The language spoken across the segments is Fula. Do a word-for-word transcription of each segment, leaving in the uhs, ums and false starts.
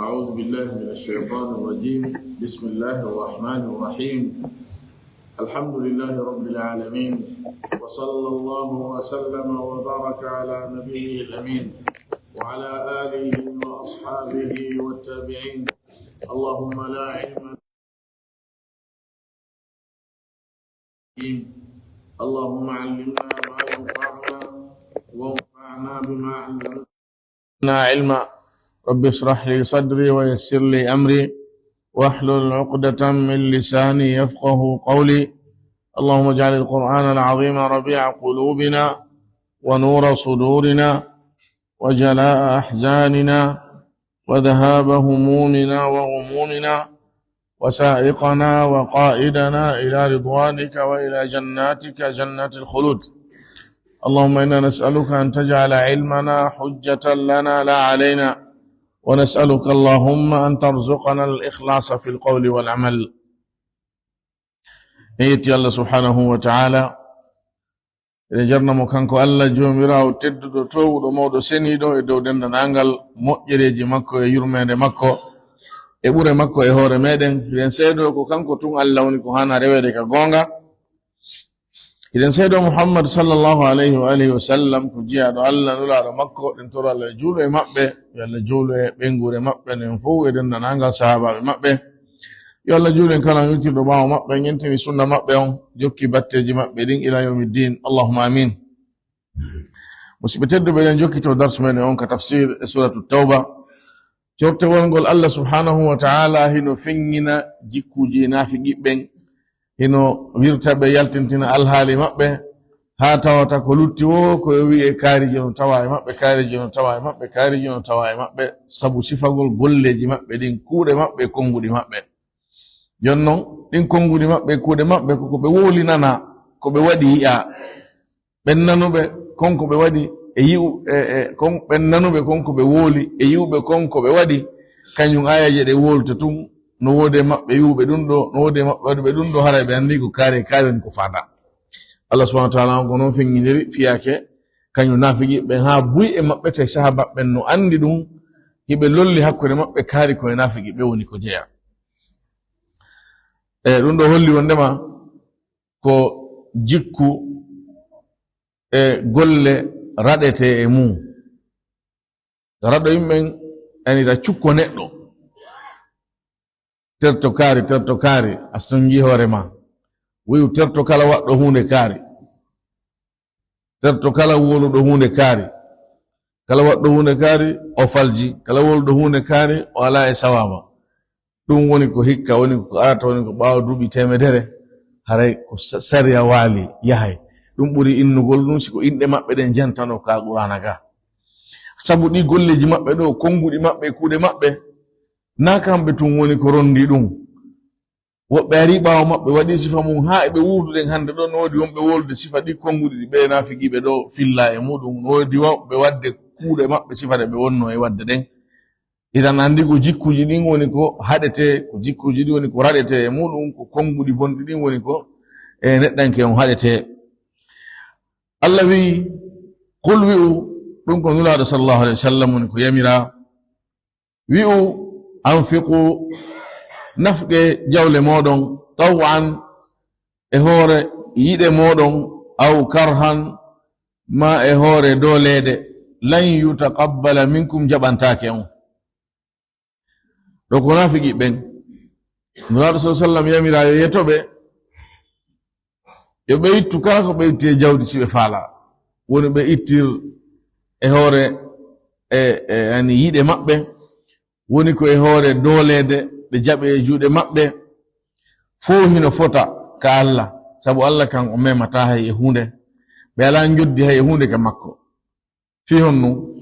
أعوذ بالله من الشيطان الرجيم. بسم الله الرحمن الرحيم. الحمد لله رب العالمين، وصلى الله وسلم وبارك على نبيه الأمين وعلى آله وأصحابه والتابعين. اللهم لا علم اللهم علمنا ما ينفعنا وانفعنا بما علمتنا علما. رب اشرح لي صدري ويسر لي أمري واحلل عقدة من لساني يفقه قولي. اللهم اجعل القرآن العظيم ربيع قلوبنا ونور صدورنا وجلاء أحزاننا وذهاب همومنا وغمومنا وسائقنا وقائدنا إلى رضوانك وإلى جناتك جنات الخلود. اللهم إنا نسألك أن تجعل علمنا حجة لنا لا علينا، ونسألك اللهم أن ترزقنا الإخلاص في القول والعمل. En yetti Allah subhanahu wa ta'ala, eɗen jarna mo kanko Allah Joomiraawo tedduɗo, toowuɗo, mawɗo, seniiɗo e dow denndanangal moƴƴereeji makko e yurmeende makko e ɓure makko e hoore meɗen. Eɗen seedoo ko kanko tun Allah woni ko haana reweede ka goonga. Eɗen seedoo Muhammad sallallahu alayhi wa alihi wa sallam ko jiyaaɗo Allah, nulaaɗo makko. Eɗen toro Allah juulu e maɓɓe, yo Allah juulu e ɓeynguure maɓɓe nden fow e denndanangal sahaabaaɓe maɓɓe. Yo Allah juulu en kala on yiltirɗo ɓaawo maɓɓe, ñentini sunna maɓɓe on, jokki batteeji maɓɓe ɗin ila yawmi ddin. Allahumma amin. Musidɓe tedduɓe, eɗen jokkito darsu meɗen on ka tafsir e suratu Tawba. Cortewol ngol Allah subhanahu wa ta'ala hino feññina jikkuuji naafiqiɓe ɓen, hino wirta ɓe, yaltintina alhaali maɓɓe, haa tawata ko lutti woo ko yo wi'e kaarijo no tawa e maɓɓe, kaarijo no tawa e maɓɓe, kaarijo no tawa e maɓɓe, sabu sifagol golleeji maɓɓe ɗin, kuuɗe maɓɓe, konnguɗi maɓɓe. Jooni non, ɗin konnguɗi maɓɓe, kuuɗe maɓɓe, ko ko ɓe wowlinana, ko ɓe waɗi yi'a. Ɓen nanuɓe kon ko ɓe waɗi e yi'u-, e, e, kon, ɓen nanuɓe kon ko ɓe wowli e yi'uɓe kon ko ɓe waɗi, kañum aayeeje ɗe wowlata tun, no woodi e maɓɓe yi'uɓe ɗum ɗoo, no woodi e maɓɓe waɗuɓe ɗum ɗoo, haray ɓe anndi ko kaari e kaari woni ko faada. Allah subhanahu wa ta'ala on ko non feññiniri fiyaake kañum naafiqiiɓe ɓen, haa buy e maɓɓe tawi sahaabaaɓe ɓen no anndi ɗum, hiɓe lolli hakkunde maɓɓe kaari ko e naafiqiiɓe woni ko jeyaa. E ɗum ɗoo holli wonndema ko jikku e golle raɗetee e mum. Raɗo yimɓe ɓen, yani ta cukko neɗɗo. Terto kaari, terto kaari, a sonji hoore ma. Wi'u terto kala waɗɗo huunde kaari. Terto kala wowluɗo huunde kaari. Kala waɗɗo huunde kaari, o falji. Kala wowluɗo huunde kaari, o alaa e sawaaba. Ɗum woni ko hikka, woni ko arata, woni ko ɓaawo duuɓi teemedere, haray ko sa-, sariya waali, yahay. Ɗum ɓuri innugol ɗum si ko inɗe maɓɓe ɗen jantanoo ka Qur'aana ga. Sabu ɗii golleeji maɓɓe ɗoo, konnguɗi maɓɓe e kuuɗe maɓɓe, naa kamɓe tun woni ko ronndi ɗum. Woɓɓe arii ɓaawo maɓɓe, waɗii sifa mum, haa e ɓe wuurduɗen hannde ɗoo, no woodi wonɓe wowlude sifa ɗi konnguɗi ɗi ɓee naafiqiiɓe ɗoo fillaa e muɗum, no woodi wonɓe waɗde kuuɗe maɓɓe sifa ɗe ɓe wonnoo e waɗde ɗen. Idan anndi ko jikkuuji ɗin woni ko haɗetee, ko jikkuuji ɗin woni ko raɗetee e muɗum, ko konnguɗi bonɗi ɗin woni ko e neɗɗanke on haɗetee. Allah wi'i, "Qul," wi'u, ɗum ko Nulaaɗo sallallahu alayhi wa sallam woni ko yamiraa, wi'u, "Anfiqu," nafqe jawle mooɗon, "taw'an," e hoore yiɗe mooɗon, "aw karhan," maa e hoore dooleede, "lan yutaqabbala minkum," jaɓantaake on. Ɗo ko naafiqi ɓen. Nulaaɗo sallallahu alaihi wasallam yamira yo yeto ɓe, yo ɓe ittu kala ko ɓe itti e jawdi si ɓe faalaa. Woni ɓe ittir e hoore, e, e, yani yiɗe maɓɓe, woni ko e hoore dooleede, ɓe jaɓe e juuɗe maɓɓe. Fow hino fota ka Allah, sabu Allah kan o memataa hay e huunde. Ɓe alaa njoddi hay e huunde ka makko. Fii honno?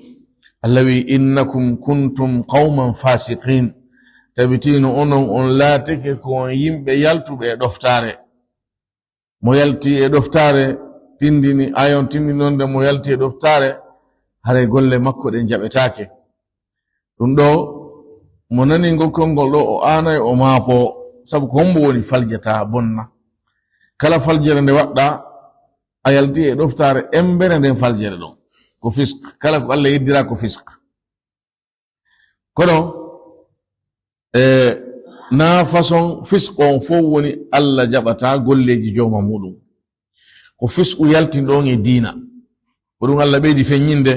Allah wi'i, "Innakum kuntum qawman fasiqin." Tabitino onon on laatike ko on yimɓe yaltuɓe e ɗoftaare. Mo yalti e ɗoftaare, tindini, ayon tindinonde mo yalti e ɗoftaare, haray golle makko ɗen jaɓetaake. Ɗum ɗo, mo nani ngol konngol ɗo, o aanay o maapoo, sabu ko hombo woni faljata bonna? Kala faljere nde waɗɗa, a yalti e ɗoftaare embere nden faljere ɗon. Ko fisk, kala ko Allah yeddira ko fisk. Kono, E, na façon fisqo on fof woni Allah jaɓata golleeji jooma muɗum. Ko fisqu yaltinɗo on e diina. Ko ɗum Allah ɓeydi feññinde.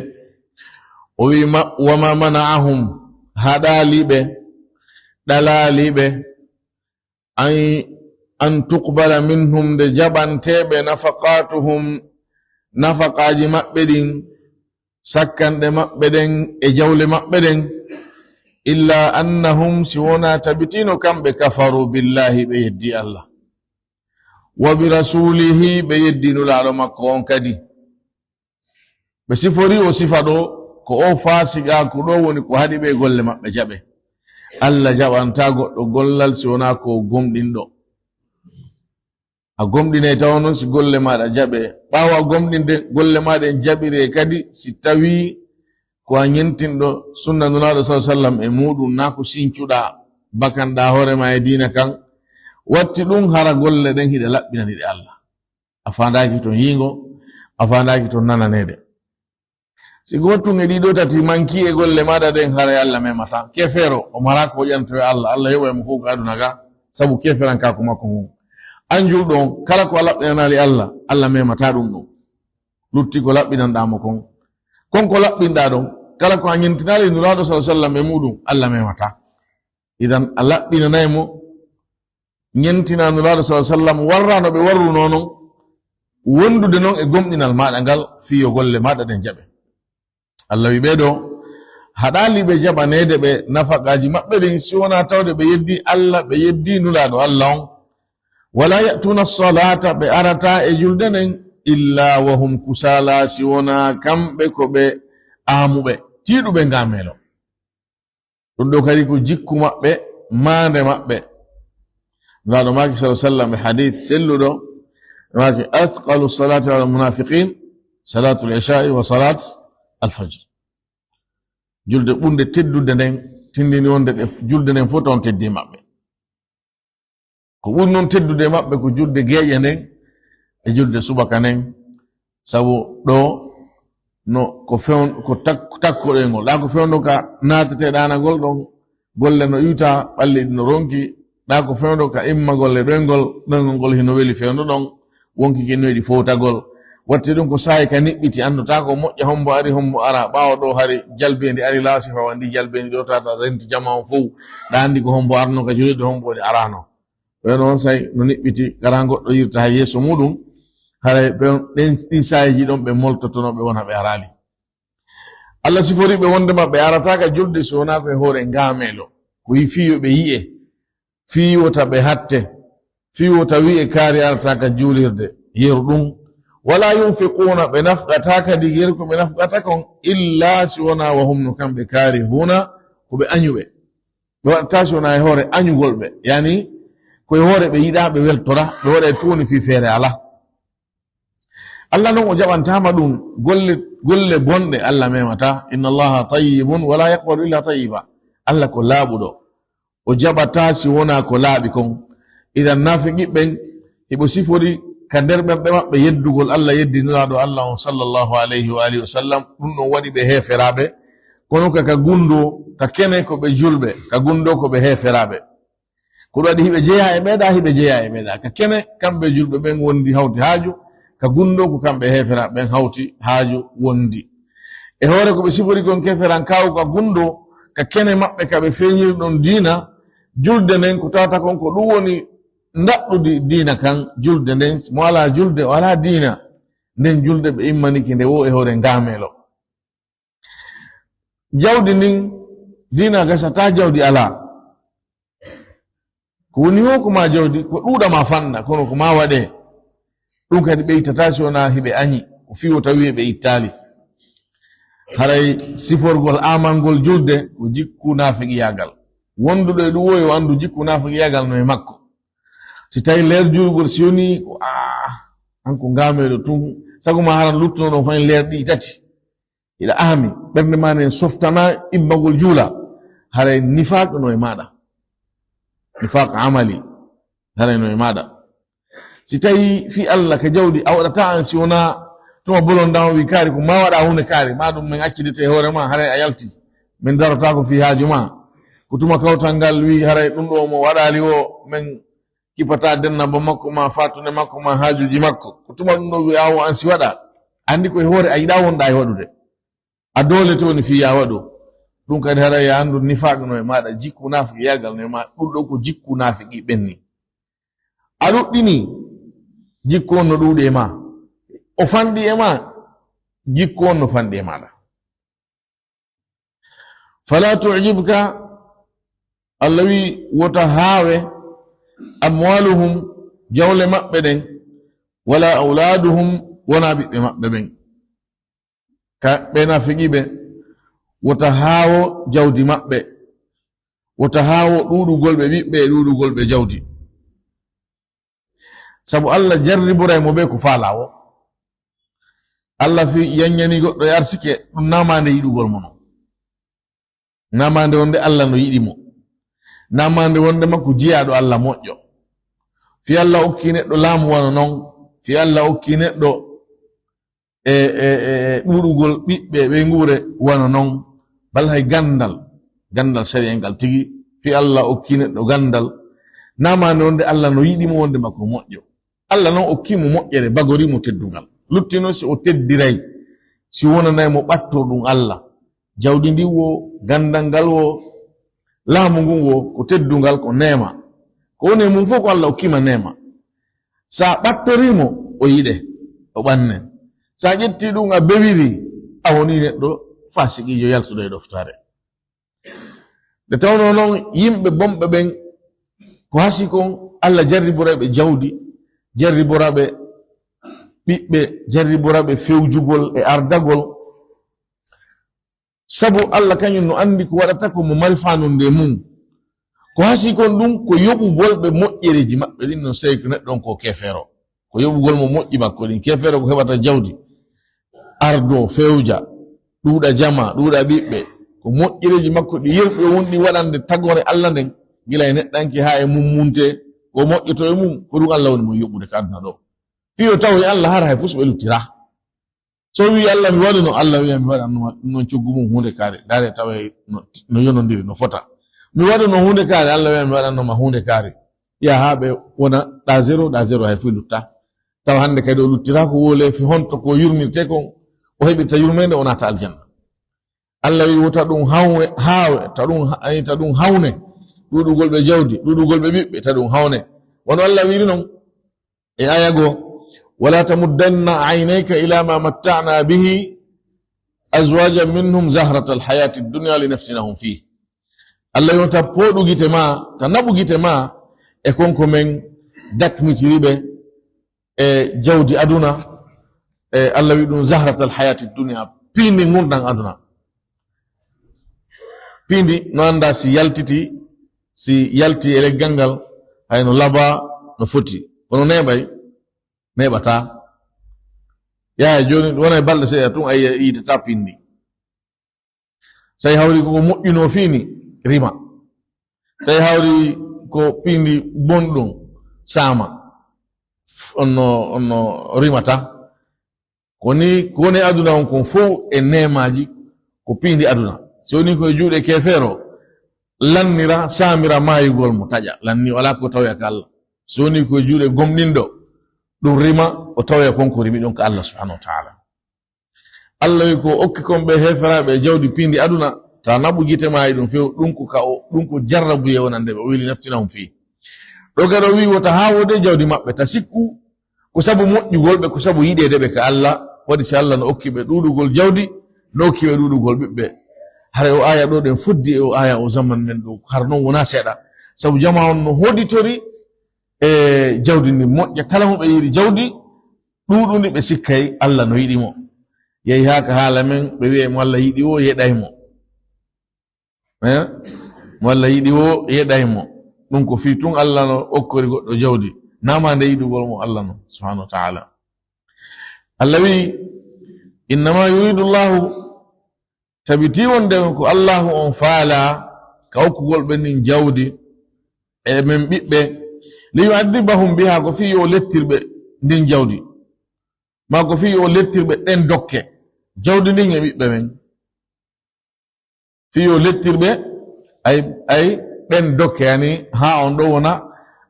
O wi, ma-, "Wa ma mana'ahum", haɗaali ɓe, ɗalaali ɓe, an, an tuqbala minhum, nde jaɓanteeɓe nafaqatuhum, nafaqaaji maɓɓe ɗin, sakkanɗe maɓɓe ɗen e jawle maɓɓe ɗen, illa annahum, si wonaa tabitino kamɓe, kafaru billahi, ɓe yeddi Allah, wa bi rasulihi, ɓe yeddi Nulaaɗo makko on kadi. Ɓe sifori o sifa ɗo, ko o faasiqaaku ɗo woni ko haɗi ɓe golle maɓɓe jaɓe. Allah jaɓanta goɗɗo gollal si wonaa ko gomɗinɗo. A gomɗinay tawa noon si golle maaɗa jaɓe. Ɓaawo a gomɗinde golle maaɗa en jaɓire kadi, si tawii ko a ñentinɗo sunna Nulaaɗo sallallahu alaihi wasallam e muɗum, naa ko sincuɗaa, bakanɗaa hoore maa e diina kan, watti ɗum hara golle ɗen hiɗa laɓɓinani ɗe Allah. A faandaaki toon yiingo, a faandaaki toon nananeede. Si gootun e ɗiɗo tati manki e golle maaɗa ɗen, haray Allah memataa. Kefeero, o maraa ko ƴanto e Allah, Allah yoɓay mo fof ko aduna ga, sabu keferankaaku makko ngun. An julɗo on, kala ko a laɓɓinanaali Allah, Allah memataa ɗum ɗon. Lutti ko laɓɓinanɗaa mo kon. Kon ko laɓɓinɗaa ɗon, kala ko a ñentinaali Nulaaɗo sallallahu alaihi wasallam e muɗum, Allah memataa. Idan a laɓɓinanay mo, ñentinaa Nulaaɗo sallallahu alaihi wasallam, warraa no ɓe warrunoo non, wondude non e gomɗinal maaɗa ngal, fii yo golle maaɗa ɗen jaɓe. Allah wi ɓee ɗoo, haɗaali ɓe jaɓaneede ɓe nafaqaaji maɓɓe ɗin, si wonaa tawde ɓe yeddi Allah, ɓe yeddi Nulaaɗo Allah on. Wala ya'tuna salata, ɓe arataa e julde nden, illa wa hum kusala, si wonaa kamɓe ko ɓe aamuɓe, tiiɗuɓe ngaameelo. Ɗum ɗoo kadi ko jikku maɓɓe, maande maɓɓe. Nulaaɗo maaki sallallahu alaihi wasallam e hadith selluɗo, maaki, "Athqalu salati ala munafiqin salatu al-isha'i wa salat al-fajr." Julde ɓurnde teddude nden, tindini wonde ɗe julde nden fof toon teddi maɓɓe. Ko ɓuri noon teddude e maɓɓe ko julde geeƴe nden e julde subaka nden, sabu ɗoo no ko fewn-, ko tak-, takkoɗoyngol. Ɗaa ko fewndo ka naatetee ɗaanagol ɗon, golle no iwta, ɓalli ɗi no ronki. Ɗaa ko fewndo ka immagol e ɗoyngol, ɗoyngol ngol hino weli fewndo ɗon, wonki kin no yiɗi fowtagol. Watti ɗum ko saa'i ka niɓɓiti, anndotaa ko moƴƴa, hombo ari, hombo ara. Ɓaawo ɗoo hari jalbeendi ari, laa sifa wandi jalbeendi ɗoo, tata renti jama on fow. Ɗa anndi ko hombo arno ka julirde, hombo woni arano. Ɓen on say no niɓɓiti, kala goɗɗo yirta hay yeeso muɗum, haray ɓen, ɗen, ɗin saayeeji ɗon ɓe moltotono ɓe wona ɓe araali. Allah sifori ɓe wondema ɓe arata ka julde si wonaa ko e hoore ngaameelo, ko yi fii yo ɓe yi'e, fii wota ɓe hatte, fii wota wi'e kaari arata ka juulirde, yeru ɗum. Wala yunfiquuna, ɓe nafqata kadi yeru ko ɓe nafqata kon, illa si wonaa wa hum no kamɓe kaarihuuna, ko ɓe añuɓe. Ɓe waɗataa si wonaa e hoore añugol ɓe, yani ko e hoore ɓe yiɗaa ɓe weltora, ɓe waɗa e tuuni fii feere alaa. Allah non o jaɓantaama ɗum, golle, golle bonɗe Allah memataa. Inna Allaha tayyibun wala yaqbalu illa tayyiba. Allah ko laaɓuɗo, o jaɓataa si wonaa ko laaɓi kon. Idan naafiqiɓe ɓen, hiɓe sifori ka nder ɓerɗe maɓɓe yeddugol Allah, yeddi Nulaaɗo Allah on sallallahu alayhi wa alihi wa sallam, ɗum ɗon waɗi ɓe heeferaaɓe. Kono ka, ka gunndoo, ka kene ko ɓe julɓe, ka gunndoo ko ɓe heeferaaɓe. Ko ɗum waɗi hiɓe jeyaa e ɓeeɗa, hiɓe jeyaa e ɓeeɗa. Ka kene, kamɓe julɓe ɓen wondi hawti haaju, ka gunndoo ko kamɓe heeferaaɓe ɓen hawti haaju wondi. E hoore ko ɓe sifori kon keeferankaaku ka gunndoo, ka kene maɓɓe ka ɓe feeñiri ɗon diina, julde nden ko tawata kon ko ɗum woni ndaɗɗudi diina kan, julde nden, mo alaa julde, o alaa diina. Nden julde ɓe immanike nde woo e hoore ngaameelo. Jawdi ndin, diina gasataa jawdi alaa. Ko woni woo ko maa jawdi, ko ɗuuɗa maa fanɗa, kono ko maa waɗee. Ɗum kadi ɓe ittataa si wonaa hiɓe añi, ko fii wota wi'e ɓe ittaali. Haray siforgol aamangol julde ko jikku naafiqiyaagal. Wonduɗo e ɗum woo yo anndu jikku naafiqiyaagal no e makko. Si tawi leer juulugol si yonii ko, aa, an ko ngaameeɗo tun, sago maa haran luttuno ɗon fahin leer ɗiɗi tati. Hiɗa ahmi, ɓernde maa nden softanaa immagol juula, haray nifaaq no e maaɗa. Nifaaq amali, haray no e maaɗa. Si tawii fii Allah ka jawdi, a waɗataa an si wonaa tuma bolondaa on wii kaari, ko maa waɗaa huunde kaari, maa ɗum min accidete e hoore maa, haray a yalti. Min darotaako fii haaju maa. Ko tuma kawtal ngal wi'i haray ɗum ɗo mo waɗaali o, men kipata dennabo makko ma fatunde makko ma haajuuji makko. Ko tuma ɗum ɗo wi'a o an si waɗa. Anndi ko e hoore a yiɗaa wonɗaa e waɗude. A doole to woni fii yaa waɗu. Ɗum kadi haray yaa anndu nifaaq no e maaɗa, jikku naafiqiyaagal no e maaɗa. Ɗum ɗo ko jikku naafiqi ɓenni. A ɗuɗɗini, jikku on no ɗuuɗi e maa. O fanɗi e maa, jikku on no fanɗi e maaɗa. Fala tu'jibka, Allah wi'i, wota haawe, amwaluhum, jawle maɓɓe ɗen, wala awladuhum, wona ɓiɓɓe maɓɓe ɓen. Ka ɓe naafiqi ɓe, wota haawo jawdi maɓɓe, wota haawo ɗuuɗugol ɓe ɓiɓɓe e ɗuuɗugol ɓe jawdi. Sabu Allah jarriboray mo bee ko faalaa woo. Allah fii yanñanii goɗɗo e arsike, ɗum namaande yiɗugol mo non. Namaande wonde Allah no yiɗi mo. Namaande wonde makko jiyaaɗo Allah moƴƴo. Fii Allah okkii neɗɗo laamu wano non. Fii Allah okkii neɗɗo e, e, e, e ɗuuɗugol ɓiɓɓe ɓe nguure wano non. Bal hay ganndal, ganndal sariya ngal tigi. Fii Allah okkii neɗɗo ganndal. Namaande wonde Allah no yiɗi mo wonde makko moƴƴo. Allah non okkii mo moƴƴere, bagorii mo teddungal. Luttino si o teddiray, si wonanay mo ɓattoo ɗum Allah. Jawdi ndin woo, ganndal ngal woo, laamu ngun woo, ko teddungal, ko neema. Ko woni e mum fof ko Allah okkii ma neema. Sa ɓattorii mo, o yiɗe, o ɓanne. Sa ƴetti ɗum a bewiri, a woni neɗɗo faasiqiijo yaltuɗo e ɗoftaare. Nde tawnoo noon yimɓe bonɓe ɓen, ko hasii kon Allah jarriboray ɓe jawdi, jarriboray ɓe ɓiɓɓe, jarriboray ɓe fewjugol e ardagol. Sabu Allah kañum no anndi ko waɗata ko mo mari faandude e mum. Ko hasii kon ɗum ko yoɓugol ɓe moƴƴereeji maɓɓe ɗin, no so tawii ko neɗɗo on ko keefeero. Ko yoɓugol mo moƴƴi makko ɗin. Keefeero ko heɓata jawdi, ardoo, fewja, ɗuuɗa jamaa, ɗuuɗa ɓiɓɓe. Ko moƴƴereeji makko ɗi yerɓe wonɗi waɗande tagoore Allah nden, gila e neɗɗanke haa e mummunte, ko moƴƴotoo e mum, ko ɗum Allah woni mo yoɓude ka aduna ɗo. Fii yo tawoy Allah hara hay fus ɓe luttiraa. So wii Allah mi waɗuno, Allah wiya mi waɗanno ma ɗum noon coggu mum huunde kaari. Ndaare taway no, no yonondiri, no fota. Mi waɗuno huunde kaari, Allah wiya mi waɗanno ma huunde kaari. Yaha ɓe wona ɗa zéro, ɗa zéro hay fof lutta. Tawa hannde kadi o luttira ko wole fi honto ko yurmirte kon, o heɓirta yurmeende, o naata aljanna. Allah wi wota ɗum hawne, haawe, ta ɗum ha-, ay, ta ɗum hawne. Ɗuuɗugol ɓe jawdi, ɗuuɗugol ɓe ɓiɓɓe, ta ɗum hawne. Wano Allah wiiri non, e aya goo, "Wala tamuddanna aynayka ila ma matta'na bihi azwajan minhum zahrata alhayati dunya linaftinahum fih." Allah yonta pooɗu gite ma, ta naɓu gite ma e kon ko men dakmitiri ɓe e jawdi aduna. E Allah wi ɗum zahrata alhayati dunya, piindi ngurndan aduna. Piindi no annda si yaltiti, si yalti e leggal ngal, hay no laba no foti. Kono neeɓay, neeɓata. Yaha jooni, wona e balɗe seeɗa tun, a yi'a yiitata piindi. Say hawri ko moƴƴuno fii ni, rima. Say hawri ko piindi bonɗum, saama. F-, onno, onno rimata. Ko ni, ko woni aduna on kon fow e neemaaji, ko piindi aduna. Si woni ko e juuɗe keefeero, lannira, saamira maayugol mo taƴa. Lanni wala ko tawya ka Allah. Si woni ko e juuɗe gomɗinɗo, ɗum rima, o tawya kon ko rimi ɗum ka Allah subhanahu wa ta'ala. Allah wi ko okki kon ɓe heeferaaɓe e jawdi piindi aduna, ta naɓu gite ma e ɗum few, ɗum ko ka o, ɗum ko jarrabuye wonande ɓe, o weli naftinahum fii. Ɗo kadi o wi wota haawode jawdi maɓɓe, ta sikku ko sabu moƴƴugol ɓe, ko sabu yiɗeede ɓe ka Allah, waɗi si Allah no okki ɓe ɗuuɗugol jawdi, no okki ɓe ɗuuɗugol ɓiɓɓe. Hara o aya ɗo ɗen foddi e o aya o zaman men ɗo, har non wona seeɗa. Sabu jama on no hoditori e jawdi ndi moƴƴa, kala mo ɓe yiɗi jawdi, ɗuuɗundi ɓe sikkay Allah no yiɗi mo. Yehi haa ka haala men, ɓe wi'ay mo Allah yiɗi o, yeɗay mo. Eh? Mo Allah yiɗi o, yeɗay mo. Ɗum ko fii tun Allah no okkori goɗɗo jawdi. Naa ma nde yiɗugol mo Allah no, subhanahu wa ta'ala. Allah wi'i, "Innama yuridu Allahu," tabitii wonde ko Allahu on faalaa ka okkugol ɓe ndin jawdi, e men ɓiɓɓe, "li yu'adhibahum biha," ko fii yo lettir ɓe ndin jawdi. Ma ko fii yo lettir ɓe ɗen dokke, jawdi ndin e ɓiɓɓe men. Fii yo lettir ɓe Ay, ay, ɓen dokke yani, haa on ɗo wona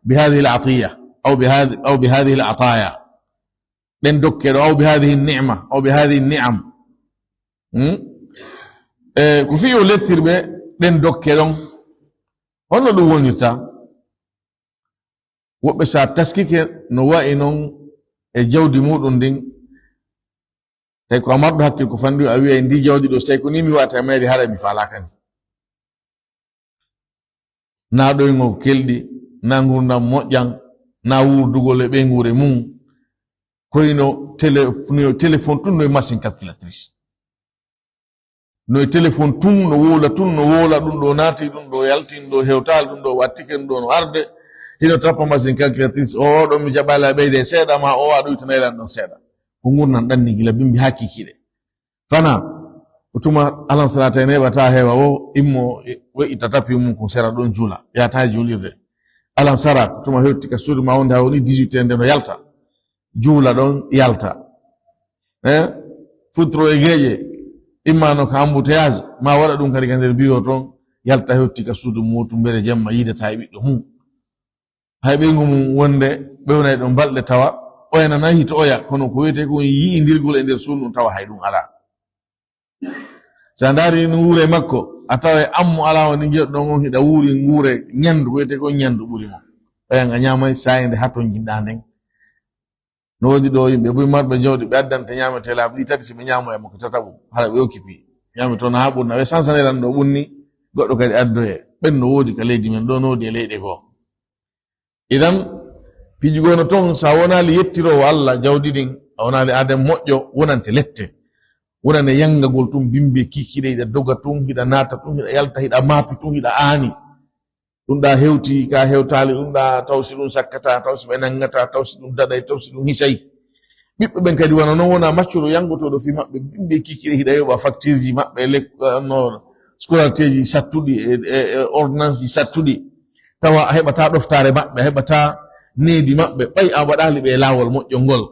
bi hadhihi al atiya, aw bi hadhi-, aw bi hadhihi al ataya. Ɓen dokke ɗo, aw bi hadhihi ni'ma, aw bi hadhihi ni'am. Hmm? E, ko fii yo lettirɓe ɗen dokke ɗon. Honno ɗum wonirta? Woɓɓe sa taskike no wa'i non e jawdi muɗum ndin, tawi ko a marɗo hakkil ko fanɗi a wi'ay ndi jawdi ɗo, so tawi ko ni mi wa'ata e mayri haray mi faalakani. Na ɗoyngol kelɗi, na ngurdam moƴƴan, na wurdugol e ɓeynguure mum. Koyno télé-, no téléphone tun no e machine calculatrice. No e téléphone tun, no wowla tun, no wowla ɗum ɗo naati, ɗum ɗo yalti, ɗum ɗo hewtaali, ɗum ɗo wattike, ɗum ɗo no arde. Hino tappa machine calculatrice, o, o ɗon mi jaɓaali a ɓeyde seeɗa, ma o a ɗoytanay lan ɗon seeɗa. Ko ngurndan ɗanni gila bimbi haa kikiɗe. Fana, ko tuma alansara tawi neɓata heewa o, immo, we'ita tapi mum ko sera ɗon juula, yata e juulirde. Alansara, ko tuma hewti ka suudu ma wonde ha woni dix-huit heures nde no yalta. Juula ɗon yalta. Eh? Futuro e geeƴe, imma no ka embouteillage, ma waɗa ɗum kadi ka nder biro ton, yalta hewti ka suudu mum, tumbere jemma yiidata e ɓiɗɗo mum. Hay ɓeyngu mum wonde ɓewnay ɗon balɗe tawa, oya nana hito oya, kono ko wiyetee ko yi'indirgol e nder suudu ndun tawa hay ɗum alaa. Sa ndaari nguure makko, a tawa e ammo alaa woni njeɗɗon on hiɗa wuuri nguure ñandu, ko wiyetee ko ñandu ɓuri mo. Oya nga ñaamay saayinde hatonjinɗaa nden. No woodi ɗo yimɓe buy marɓe jawdi, ɓe addante ñaametee laabi ɗi tati, si ɓe ñaamoya mo ko tataɓum, hara ɓe occupé. Ñaame toon haa ɓurna, ɓe sansanay lan ɗo ɓunni, goɗɗo kadi addoye. Ɓen no woodi ka leydi men ɗo, no woodi e leyɗe goo. Idan, piiji goo no toon, sa wonaali yettiroowo Alla jawdi ɗin, a wonaali aaden moƴƴo, wonante lette. Wonane yangagol tun bimbi e kikiɗe, hiɗa doga tun, hiɗa naata tun, hiɗa yalta, hiɗa maapi tun, hiɗa aani. Ɗum ɗa hewti, ka hewtaali, ɗum ɗa taw si ɗum sakkata, taw si ɓe nanngata, taw si ɗum daɗay, taw si ɗum hisay. Ɓiɓɓe ɓen kadi wano non wona maccuɗo yanngotooɗo fii maɓɓe, bimbi e kikiɗe hiɗa yoɓa facture ji maɓɓe, lek-, eh, no, scolarité ji sattuɗi, e, e, e ordonnance ji sattuɗi. Tawa a heɓata ɗoftaare maɓɓe, a heɓata needi maɓɓe, ɓay a waɗaali ɓe laawol moƴƴo ngol.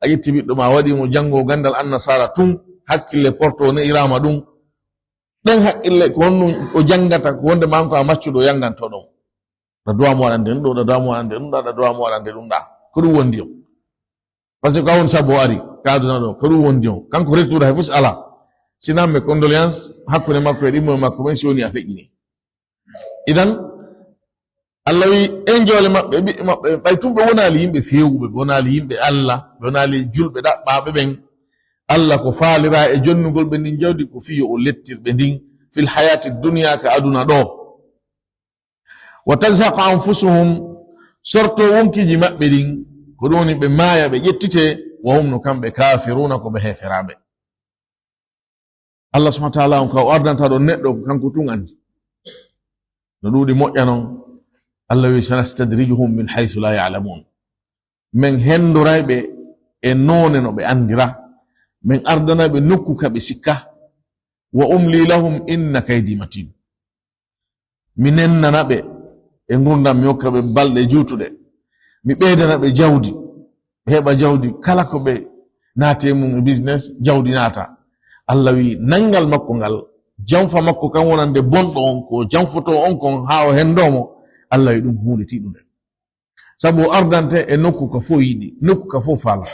A ƴetti ɓiɗɗo ma, a waɗi mo janngo ganndal annasaara tun, hakkille porto ne iraama ɗum. Ɗen haqqille ko honɗum o janngata, ko wonde ma an ko a maccuɗo o yannganto ɗon. Ɗa duwa mo waɗande ɗum ɗo, ɗa duwa mo waɗande ɗum ɗa, ɗa duwa mo waɗande ɗum ɗa. Ko ɗum wondi on. Parce que ko a won sabu o ari, ka aduna ɗo, ko ɗum wondi on. Kanko retour hay fus ala. Sinan mes condoléances, hakkunde makko e ɗimmo e makko ɓen si woni a feƴƴini. Idan, Allah wi en joole maɓɓe, ɓiɓɓe maɓɓe, ɓay tun ɓe wonaali yimɓe feewuɓe, ɓe wonaali yimɓe Allah, ɓe wonaali julɓe ɗaɓɓaaɓe ɓen. Allah ko faalira e jonnugol ɓe ndin jawdi ko fii yo o lettir ɓe ndin fil hayati dunya ka aduna ɗo. Wa tazhaqa anfusuhum, sorto wonkiiji maɓɓe ɗin, ko ɗum woni ɓe maaya, ɓe ƴettite, wa hum no kamɓe kafiruna ko ɓe heeferaaɓe. Allah subhanahu wa ta'ala on ka o ardanta ɗon neɗɗo ko kanko tun andi. No ɗuuɗi moƴƴa non, Allah wi sanastadrijuhum min haythu la ya'lamun. Min hendoray ɓe e noone no ɓe andira. Min ardanay ɓe nokku ka ɓe sikka. Wa umli lahum inna kaydi matin. Mi nennana ɓe e ngurndan, mi hokka ɓe balɗe juutuɗe. Mi ɓeydana ɓe jawdi, ɓe heɓa jawdi. Kala ko ɓe naati e mum e business, jawdi naata. Allah wi, nanngal makko ngal, janfa makko kan wonande bonɗo on, ko janfotoo on kon haa o hendoo mo, Allah wi ɗum huunde tiiɗunde. Sabu o ardante e nokku ka fof yiɗi, nokku ka fof faala.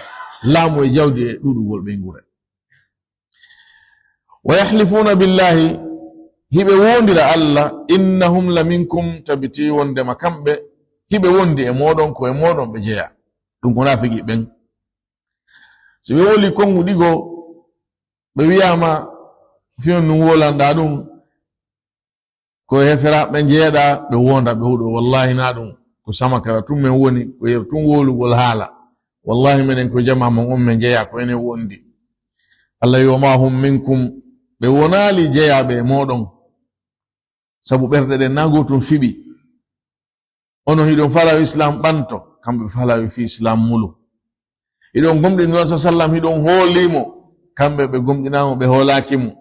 Laamu e jawdi e ɗuuɗugol ɓeynguure. Wa yahlifuna billahi, hiɓe wondira Allah, innahum la minkum, tabiti wondema kamɓe hiɓe wondi e mooɗon, ko e mooɗon ɓe jeya. Ɗum ko naafigi ɓen. Si ɓe woli konnguɗi goo, ɓe wi'ama, fiyon ɗum wolanɗa ɗum, ko heeferaaɓe njeeɗa, ɓe wonda, ɓe huɗo. Wallahi na ɗum, ko samakara tun men woni, ko yeru tun wolugol haala. Wallahi menen ko jamaa mon on men jeya, ko enen wondi. Allah wi, wa ma hum minkum, ɓe wonaali jeyaaɓe e mooɗon. Sabu ɓerɗe ɗen na gootum fiɓi. Onon hiɗon faalaa yo Islam ɓanto, kamɓe ɓe faalaa yo fii Islam mulu. Hiɗon gomɗini Nulaaɗo sallam, hiɗon hoolii mo, kamɓe ɓe gomɗinaama, ɓe hoolaaki mo.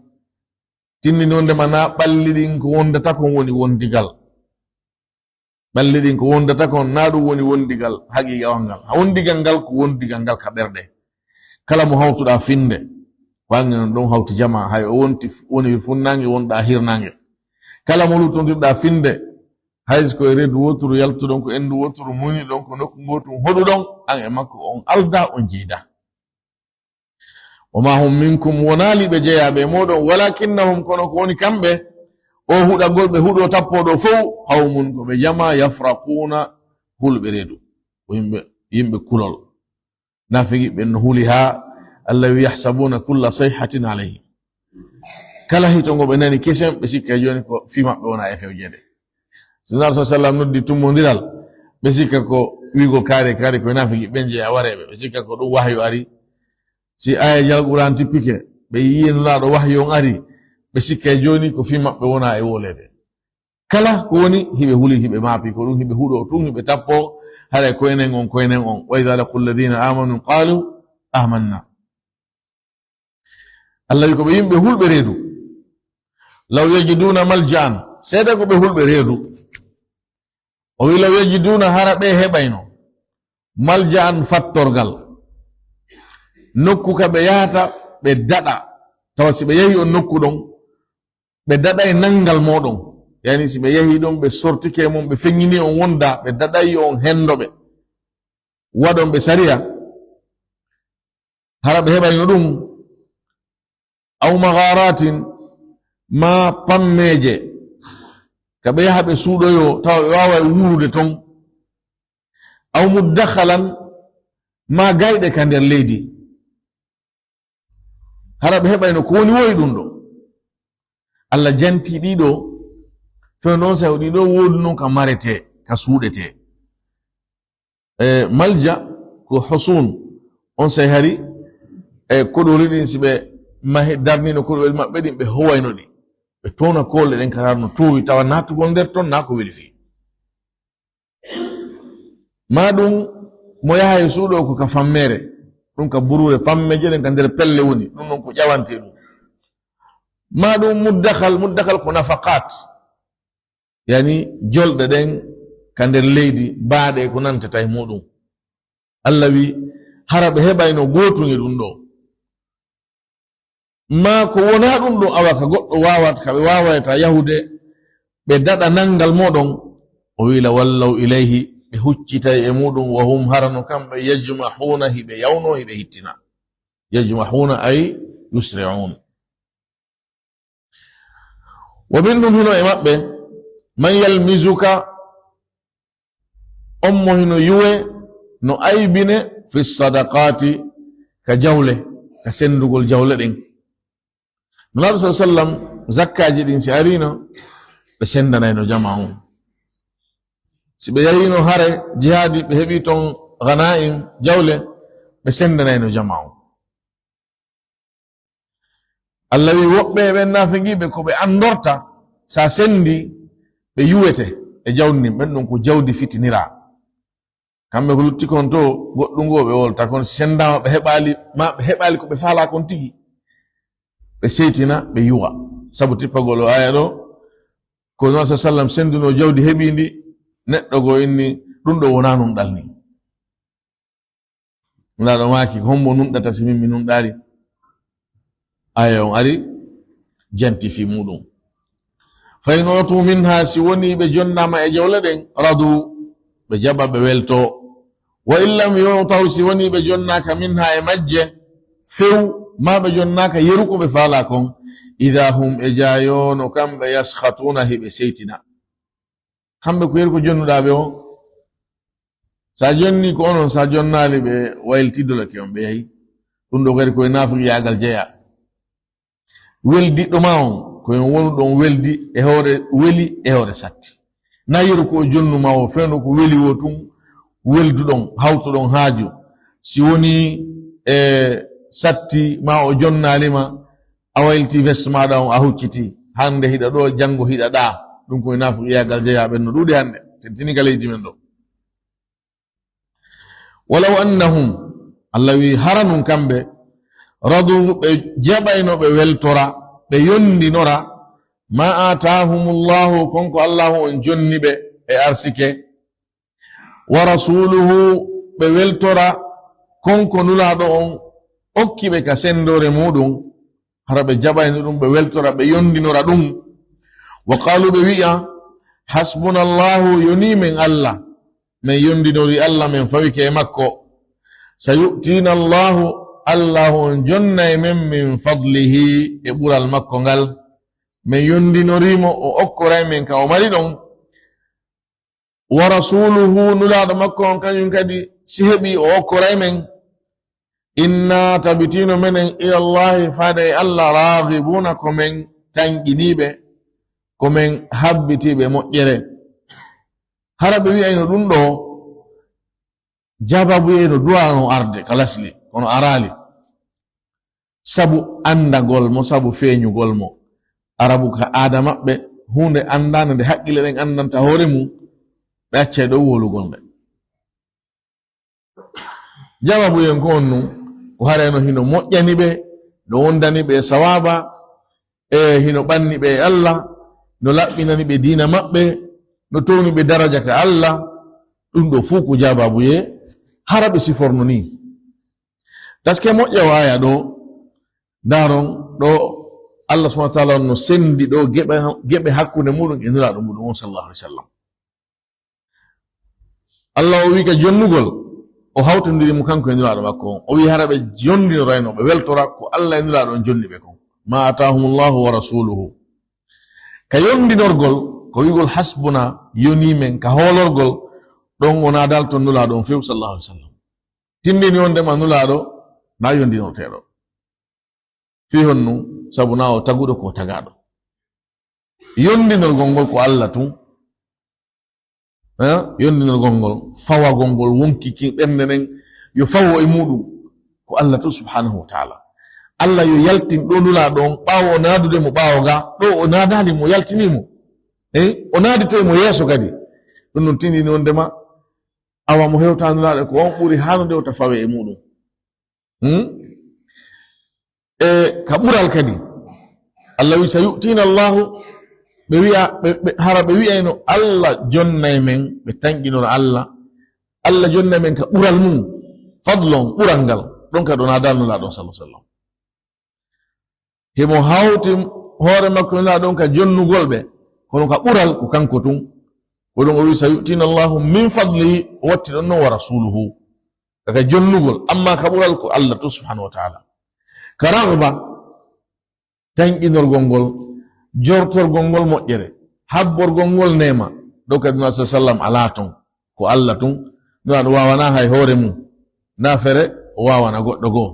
Tinndini wondema na ɓalli ɗin ko wondata kon woni wondigal. Ɓalli ɗin ko wondata kon na ɗum woni wondigal haqiiqawal ngal. Ha wondigal ngal ko wondigal ngal ka ɓerɗe. Kala mo hawtuɗaa finnde, ko an e on ɗon hawti jamaa, hay o wonti f-, woni funnaange, wonɗaa hirnaange. Kala mo luttondirɗa finde, hay so ko e reedu wooturu yaltuɗon, ko enndu wooturu muuynuɗon, ko nokku ngootun hoɗuɗon, an e makko on alda, on jeyda. Wa ma hum minkum, wonaali ɓe jeyaaɓe e mooɗon, walakinnahum, kono ko woni kamɓe, o huɗagol ɓe huɗo tappooɗo fow, qawmun, ko ɓe jama, yafraquuna, hulɓe reedu, ko yimɓe, yimɓe kulol. Naafigi ɓen no huli haa Allah wi, yahsabuna kulla sayhatin alayhi. Kala hito ngo ɓe nani kesen, ɓe sikka jooni ko fii maɓɓe wona e fewjede. Si Nulaaɗo sa sallam noddi tummondiral, ɓe sikka ko wiigol kaari kaari, koye naafigi ɓen jeya wareeɓe. Ɓe sikka ko ɗum wahyu ari. Si aaya Alquraan tippike, ɓe yi'ii Nulaaɗo wahyu on ari, ɓe sikka jooni ko fii maɓɓe wona e wooleede. Kala ko woni, hiɓe huli, hiɓe maapi, ko ɗum hiɓe huɗo tun, hiɓe tappo, haray ko enen on, ko enen on. Wa idha laqul ladhina amanu qalu amanna. Allah wi ko ɓe yimɓe hulɓe reedu. Law yajiduna malja'an, seeda ko ɓe hulɓe reedu. O wi law yajiduna, hara ɓe heɓayno malja'an, fattorgal, nokku ka ɓe yahata, ɓe daɗa. Tawa si ɓe yahi on nokku ɗon, ɓe daɗay nanngal mooɗon. Yani, si ɓe yahi ɗon, ɓe sortike mon, ɓe feññini on wonda, ɓe daɗay yo on henndo ɓe, waɗon ɓe sariya, hara ɓe heɓayno ɗum. Aw magharatin, ma pammeeje, ka ɓe yaha ɓe suuɗoyo, tawa ɓe waaway wuurude ton. Aw muddakhalan, ma gayɗe ka nder leydi. Hara ɓe heɓayno ko woni woyi ɗum ɗo. Allah janti ɗiɗo, fewndo on sa'i o ɗiɗo woodi non ka marete, ka suuɗete. E, malja ko husun, on sa'i hari, e, koɗoli ɗin si ɓe mahi, darnino koɗoli maɓɓe ɗin, ɓe howayno ɗi. Ɓe towna koole ɗen ka no towi, tawa nattugol nder ton na ko weli fii. Ma ɗum mo yaha e suuɗo ko ka fammere, ɗum ka buruure fammeje ɗen ka nder pelle woni, ɗum non ko ƴawante ɗum. Ma ɗum muddakhal, muddakhal ko nafaqat, yani jolɗe ɗen ka nder leydi, baaɗe ko nantata e muɗum. Allah wi, hara ɓe heɓayno gootun e ɗum ɗo. Ma ko wona ɗum ɗo, awa ka goɗɗo waawata, ka ɓe waawayta yahude, ɓe daɗa nanngal moɗon, o wi la wallaw ilayhi, ɓe huccitay e muɗum, wa hum, harano kamɓe, yajmahuna, hiɓe yawno, hiɓe hittina. Yajmahuna ay yusri'un. Wa minhum, hino e maɓɓe, man yalmizuka, on mo hino yuwe, no aybine, fi sadaqati, ka jawle, ka sendugol jawle ɗen. Nulaaɗo sa sallam, zakkaaji ɗin si ariino, ɓe sendanayno jama on. Si ɓe yahiino hare jihaadi, ɓe heɓi ton ghana'im, jawle, ɓe sendanayno jama on. Allah wi woɓɓe e ɓen naafiqiiɓe ko ɓe anndorta, sa sendi, ɓe yuwete e jawdi ndin, ɓen ɗon ko jawdi fitiniraa. Kamɓe ko lutti kon to, goɗɗum goo ɓe wolta kon, si sendaama ɓe heɓaali, ma ɓe heɓaali ko ɓe faalaa kon tigi. Ɓe seytina, ɓe yuwa. Sabu tippagol o aya ɗo, ko non sa sallam senduno jawdi heɓiindi, neɗɗo goo inni, ɗum ɗo wonaa nunɗal ni. Nulaaɗo maaki, ko hombo nunɗata si min mi nunɗaali? Aya on ari, janti fii muɗum. Fa in utu minha, si woni ɓe jonnaama e jawle ɗen, radu, ɓe jaɓa, ɓe welto. Wa in lam yu'taw, si woni ɓe jonnaaka minha e majje, few, ma ɓe jonnaaka yeru ko ɓe faalaa kon, idha hum, ɓe jaayono kamɓe, yaskhatuna, hiɓe seytina. Kamɓe ko yeru ko jonnuɗaa ɓe on. Sa jonni ko onon, sa jonnaali ɓe, waylti dolake on ɓe yahi. Ɗum ɗo kadi koye naafiqiyaagal jeyaa. Weldiɗɗo ma on, ko yon wonu ɗon weldi e hoore weli e hoore satti. Na yeru ko o jonnu ma o fewndo ko weli o tun welduɗon, hawtuɗon haaju. Si woni e satti ma o jonnaali ma, a waylti veste maɗa on, a hucciti. Hannde hiɗa ɗo, janngo hiɗa ɗa. Ɗum koye naafiqiyaagal jeyaa, ɓen no ɗuuɗi hannde. Tentini ka leydi men ɗo. Walaw annahum, Allah wi, hara nun kamɓe, radu, ɓe jaɓayno ɓe weltora, ɓe yondinora, ma aatahumullahu, kon ko Allahu on jonni ɓe e arsike, wa rasuluhu, ɓe weltora kon ko Nulaaɗo on okki ɓe ka sendoore muɗum, hara ɓe jaɓayno ɗum, ɓe weltora, ɓe yondinora ɗum. Wa qaalu, ɓe wi'a, hasbunallahu, yonii men Allah, men yondinori Allah, men fawike e makko. Sayu'tiina Allahu, Allah on jonnay men min fadlihi, e ɓural makko ngal. Men yondinorimo, o okkoray men ka o mari ɗon. Wa rasuluhu, nulaaɗo makko on kañum kadi, si heɓi o okkoray men. Inna, tabitino menen, ilallahi, faade e Allah, raghibuna, ko men tanƴiniiɓe, ko men habbitiiɓe moƴƴere. Hara ɓe wi'ayno ɗum ɗo, jaababuyee no duwano arde ka lasli, kono araali. Sabu anndagol mo, sabu feeñugol mo. Arabu ka aada maɓɓe, huunde anndaande nde haqqille ɗen anndanta hoore mum, ɓe accay ɗo wowlugol nde. Jawabu en ko on nun, ko harayno hino moƴƴani ɓe, no wondani ɓe e sawaaba, e hino ɓanni ɓe e Allah, no laɓɓinani ɓe diina maɓɓe, no towni ɓe daraja ka Allah. Ɗum ɗo fuu ko jaababuyee, hara ɓe siforno nii. Taske moƴƴa o aya ɗo, ndaron ɗo Allah subhanahu wa ta'ala no sendi ɗo geɓe, geɓe hakkunde muɗum e Nulaaɗo muɗum on, sallallahu alaihi wasallam. Allah o wi ka jonnugol, o hawtondiri mo kanko e Nulaaɗo makko on. O wi hara ɓe jondinorayno, ɓe weltora ko Allah e Nulaaɗo on jonni ɓe kon. Ma atahumullahu wa rasuluhu. Ka yondinorgol, ko wi'gol hasbuna, yonii men, ka hoolorgol, ɗon wonaa dalton Nulaaɗo on few, sallallahu alaihi wasallam. Tindini wondema Nulaaɗo na yondinorteeɗo. Fii honɗum? Sabu na o taguɗo ko tagaaɗo. Yondinorgol ngol ko Allah tun. Eh? Yondinorgol ngol, fawagol ngol, wonki ki ɓernde nden, yo fawo e muɗum, ko Allah tun subhanahu wa ta'ala. Allah yo yaltin ɗo Nulaaɗo on, ɓaawo o naadude mo ɓaawo ga, ɗo o naadaali mo, yaltini mo. Eh? O naaditoy mo yeeso kadi. Ɗum ɗum tindini wondema, awa mo hewta Nulaaɗo ko on ɓuri haanude o ta fawe e muɗum. Hmm? E ka ɓural kadi, Allah wi, "Sayu'tina Allahu," ɓe wi'a, ɓe, ɓe, hara ɓe wi'ayno, "Allah jonnay men," ɓe tanƴinora Allah, "Allah jonnay men ka ɓural mum," fadlon, ɓural ngal, ɗon kadi o naadaali Nulaaɗo on, sallallahu alaihi wasallam. Himo hawti hoore makko Nulaaɗo on ka jonnugol ɓe, kono ka ɓural ko kanko tun. Ko ɗum o wi, "Sayu'tina Allahu min fadlihi," o watti ɗon non, "wa rasuluhu." Ka, ka jonnugol, amma ka ɓural ko Allah tun subhanahu wa ta'ala. Ka raghba, tanƴinorgol ngol, jortorgol ngol moƴƴere, habborgol ngol neema, ɗo kadi Nulaaɗo sallam alaa ton, ko Allah tun. Nulaaɗo waawanaa hay hoore mum, na fere o waawana goɗɗo goo.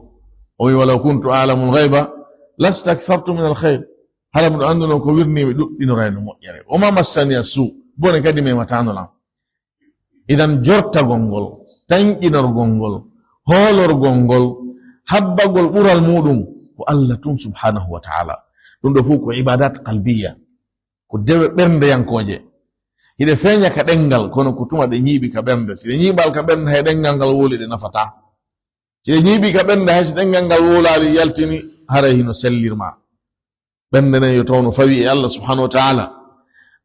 O wi, "Walaw kuntu a'lamul ghayba lastakthartu minal khayr." Hara miɗo annduno ko wirnii, mi ɗuɗɗinorayno moƴƴere. "Wa ma massaniya su," bone kadi memataano lan. Idan jortagol ngol, tanƴinorgol ngol, hoolorgol ngol, habbagol ɓural muɗum, ko Allah tun subhanahu wa ta'ala. Ɗum ɗo fof ko ibadat qalbiya, ko dewe ɓerndeyankooje. Hiɗe feeña ka ɗenngal, kono ko tuma ɗe ñiiɓi ka ɓernde. Si ɗe ñiiɓaali ka ɓernde, hay ɗenngal ngal wowli ɗe nafataa. Si ɗe ñiiɓii ka ɓernde, hay si ɗenngal ngal wowlaali yaltini, haray hino sellirma. Ɓernde nden yo taw no fawi e Allah subhanahu wa ta'ala.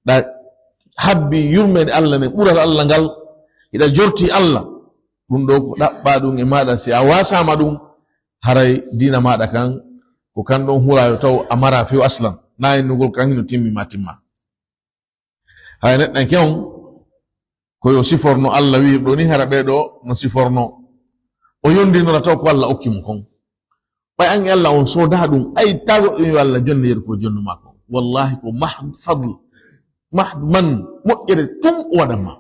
Ɗa habbi yurmeende Allah nden, ɓural Allah ngal, hiɗa jorti Allah. Ɗum ɗo ko ɗaɓɓaa ɗum e maaɗa, si a waasaama ɗum, haray diina maaɗa kan, ko kan ɗon hula yo taw a mara few aslan. Na innugol kan hino timmi ma timma. Hay neɗɗanke on, ko yo siforno Allah wi'irɗo ni, hara ɓee ɗo no siforno. O yondinora taw ko Allah okki mo kon. Ɓay an e Allah on soodaa ɗum, ay tago ɗum yo Allah jonne yeru ko jonnu maa kon. Wallahi ko mahd fadl, mahd man, moƴƴere tun o waɗan ma.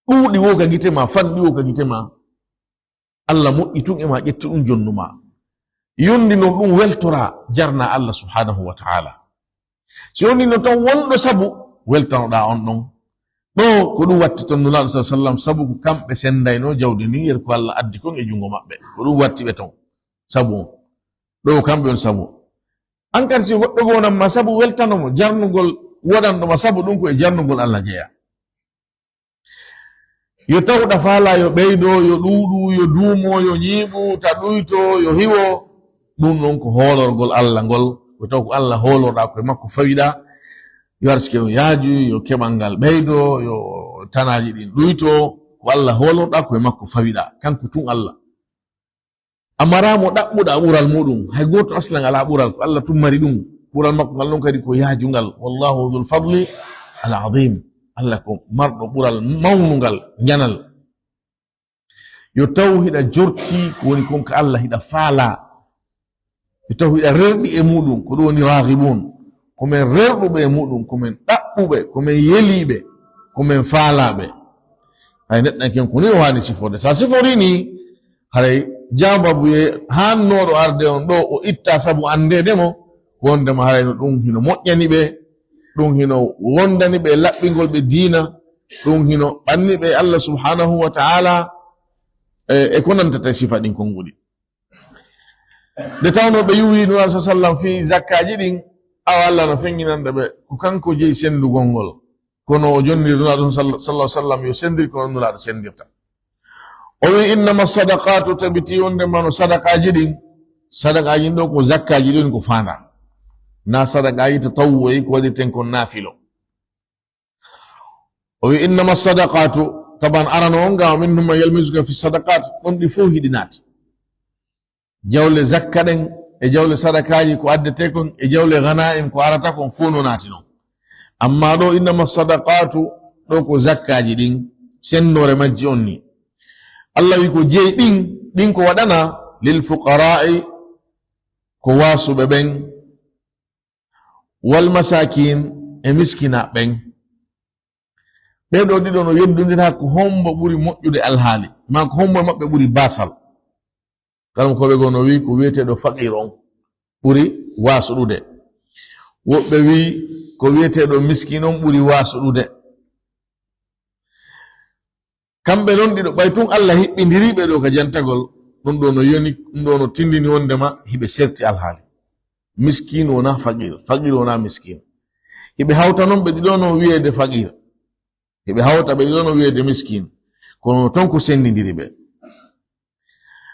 Ɗuuɗi wo ka gite ma, fanɗi wo ka gite ma. Allah moƴƴi tun e ma, ƴettu ɗum jonnu ma. Yondi non ɗum weltora, jarna Allah subhanahu wa ta'ala. Si woni no taw wonɗo sabu, weltanoɗaa on ɗon. Ɗo ko ɗum watti ton Nulaaɗo sallallahu alaihi wasallam, sabu ko kamɓe sendayno jawdi ndin, yer ko Allah addi kon e jungo maɓɓe. Ko ɗum watti ɓe ton. Sabu on. Ɗo kamɓe on sabu. An kan si goɗɗo goo nan ma sabu weltano mo, jarnugol woɗanɗo ma sabu ɗum ko e jarnugol Allah jeya. Yo taw ɗa faala yo ɓeydo, yo ɗuuɗu, yo duumo, yo ñiiɓu, ta ɗuyto, yo hiwo. Ɗum ɗon ko hoolorgol Allah ngol. Yo taw ko Allah hoolorɗaa, ko e makko fawiɗaa. Yo arsike on yaaju, yo keɓal ngal ɓeydo, yo tanaaji ɗin ɗuyto. Ko Allah hoolorɗaa, ko e makko fawiɗaa. Kanko tun Allah. A maraa mo ɗaɓɓuɗaa ɓural muɗum. Hay gooto aslan alaa ɓural, ko Allah tun mari ɗum. Ɓural makko ngal noon kadi ko yaajungal. Wallahu dhul fadli al azim. Allah ko marɗo ɓural mawnungal, njanal. Yo taw hiɗa jorti ko woni kon ka Allah, hiɗa faala. Yo taw hiɗa rerɗi e muɗum, ko ɗum woni raghibun. Ko men rerɗuɓe e muɗum, ko men ɗaɓɓuɓe, ko men yeliiɓe, ko men faalaaɓe. Hay neɗɗanke on ko ni o haani siforde. So a siforii ni, haray jaababuye haannooɗo arde on ɗo, o itta sabu anndeede mo, wondema haray no ɗum hino moƴƴani ɓe, ɗum hino wondani ɓe laɓɓingol ɓe diina, ɗum hino ɓanni ɓe Allah subhanahu wa ta'ala, e, e ko nantata e sifa ɗin konguɗi. Nde tawnoo ɓe yuwi Nulaaɗo sa sallam fii zakkaaji ɗin, awa Allah no feŋŋinande ɓe ko kanko jeyi senndugol ngol. Kono o jonniri Nulaaɗo on sall-, sallallahu sallam yo senndir kono Nulaaɗo senndirta. O wi, "Innama sadaqatu", tabiti wonde mano sadakaaji ɗin, sadakaaji ɗin ɗo ko zakkaaji ɗin ko faanda. Na sadakaaji tatawwu'i ko waɗirten kon naafilo. O wi, "Innama sadaqatu", taban arano on ga, "minhum man yalmizuka fi sadaqat", ɗon ɗi fof hiɗi naati. Jawle zakka ɗen e jawle sadakaaji ko addete kon e jawle ganaim ko arata kon fof no naati non. Amma ɗo, "Innama sadaqatu", ɗo ko zakkaaji ɗin, sennore majji on ni. Allah wi ko jeyi ɗin, ɗin ko waɗana lil fuqara'i, ko waasuɓe ɓen, wal masakin, e miskinaaɓe ɓen. Ɓee ɗoo ɗiɗo no yeddondira ko hombo ɓuri moƴƴude alhaali, maa ko hombo e maɓɓe ɓuri baasal. Karam ko ɓe goo no wi'i ko wi'eteeɗo faqir on ɓuri waasuɗude. Woɓɓe wi'i ko wi'eteeɗo miskin on ɓuri waasuɗude. Kamɓe non ɗiɗo, ɓay tun Allah hiɓɓindiri ɓe ɗo ka jantagol, ɗum ɗo no yoni, ɗum ɗo no tindini wondema hiɓe serti alhaali. Miskin wona faqir, faqir wona miskin. Hiɓe hawta non ɓe ɗiɗo no wi'eede faqir. Hiɓe hawta ɓe ɗiɗo no wi'eede miskin. Kono ton ko sendindiri ɓe.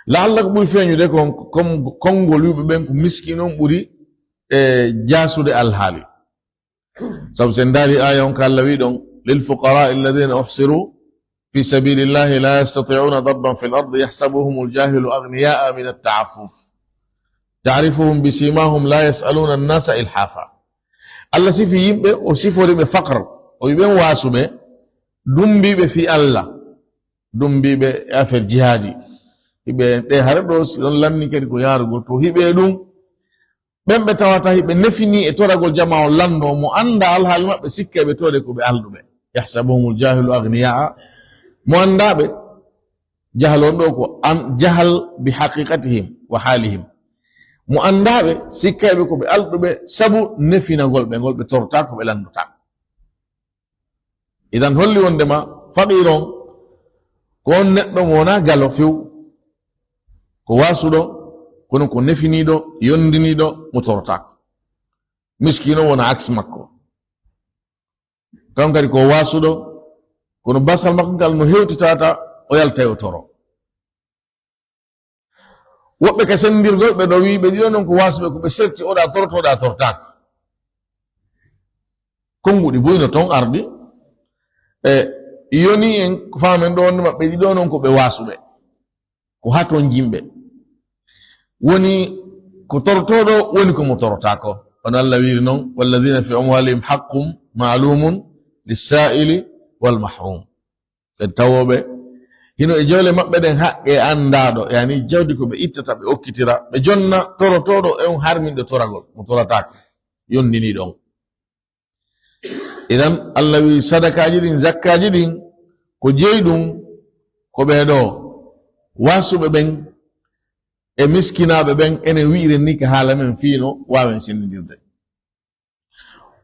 La'alla ko ɓuri feeñude kon, kon, konngol wi'uɓe ɓen ko miskin on ɓuri, e, jaasude alhaali. Sabu sen ndaari aaya on ka Allah wi ɗon, "Lil fuqara'i alladhina uhsiru fi sabilillahi la yastati'una darban fil ardi yahsabuhumul jahilu aghniya'a min at-ta'affuf. Ta'rifuhum bi simahum la yas'aluna an-nasa ilhafa." Allah sifi yimɓe, o sifori ɓe faqr, o wi ɓen waasuɓe, dumbiiɓe fi Allah, dumbiiɓe e affaire jihaadi. Hiɓe ɗe hare ɗo, si ɗon lanni kadi ko yaarugol to hiɓe ɗum. Ɓen ɓe tawata hiɓe nefini e toragol jama on lanndo, mo annda alhaali maɓɓe, sikka ɓe toode ko ɓe alɗuɓe. Yahsabuhumul jahilu aghniya'a. Mo annda ɓe, jahal on ɗo ko an, jahal bi haqiqatihim wa halihim. Mo annda ɓe, sikka ɓe ko ɓe alɗuɓe, sabu nefinagol ɓe ngol ɓe torta ko ɓe lanndota. Idan holli wondema faqiir on ko on neɗɗo mo wona galo few, ko waasuɗo, kono ko nefiniiɗo, yondiniiɗo, mo torotaako. Miskiino wona aksi makko. Kan kadi ko waasuɗo, kono basal makko ngal no hewti tawata o yaltay o toro. Woɓɓe ka senndirgol ɓe ɗo wi'i ɓe ɗiɗo non ko waasuɓe, ko ɓe serti, oɗa toroto, oɗa torotaako. Konnguɗi buy no ton ardi. E yoni en ko faamen ɗo wonde maɓɓe ɗiɗo non ko ɓe waasuɓe. Ko haa ton jimɓe. Woni ko torotooɗo, woni ko mo torotaako. On Allah wiiri non, "Walladhina fi amwalihim haqqun ma'lumun lis-sa'ili wal mahrum." Ɓe tawooɓe hino e jawle maɓɓe ɗen haqqe anndaaɗo, yani jawdi ko ɓe ittata, ɓe okkitira, ɓe jonna torotooɗo e on harminɗo toragol, mo torataako, yondiniiɗo on. Idan, Allah wi sadakaaji ɗin, zakkaaji ɗin, ko jeyi ɗum, ko ɓee ɗoo waasuɓe ɓen e miskinaaɓe ɓen, enen wi'iren ni ka haala men fii no waawen senndindirde.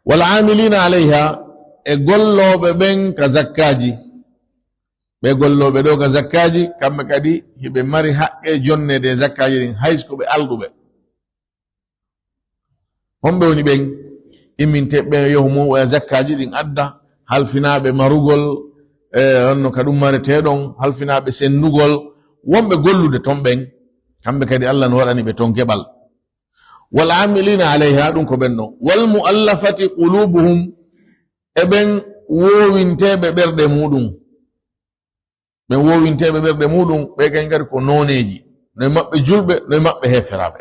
Wal aamiliina alayha, e gollooɓe ɓen ka zakkaaji. Ɓe gollooɓe ɗoo ka zakkaaji, kamɓe kadi hiɓe mari haqqe jonneede e zakkaaji ɗin, hay so ko ɓe alɗuɓe. Honɓe woni ɓen? Imminteeɓe ɓen, yahu mo oya zakkaaji ɗin adda, halfinaaɓe marugol, e, honno ka ɗum maretee ɗon, halfinaaɓe senndugol, wonɓe gollude ton ɓen, kamɓe kadi Allah no waɗani ɓe ton keɓal. Wal aamiliina alayha, ɗum ko ɓen ɗon. Wal mu'allafati qulubuhum, e ɓen woowinteeɓe ɓerɗe muɗum. Ɓen woowinteeɓe ɓerɗe muɗum, ɓe kañ kadi ko nooneeji. No e maɓɓe julɓe, no e maɓɓe heeferaaɓe.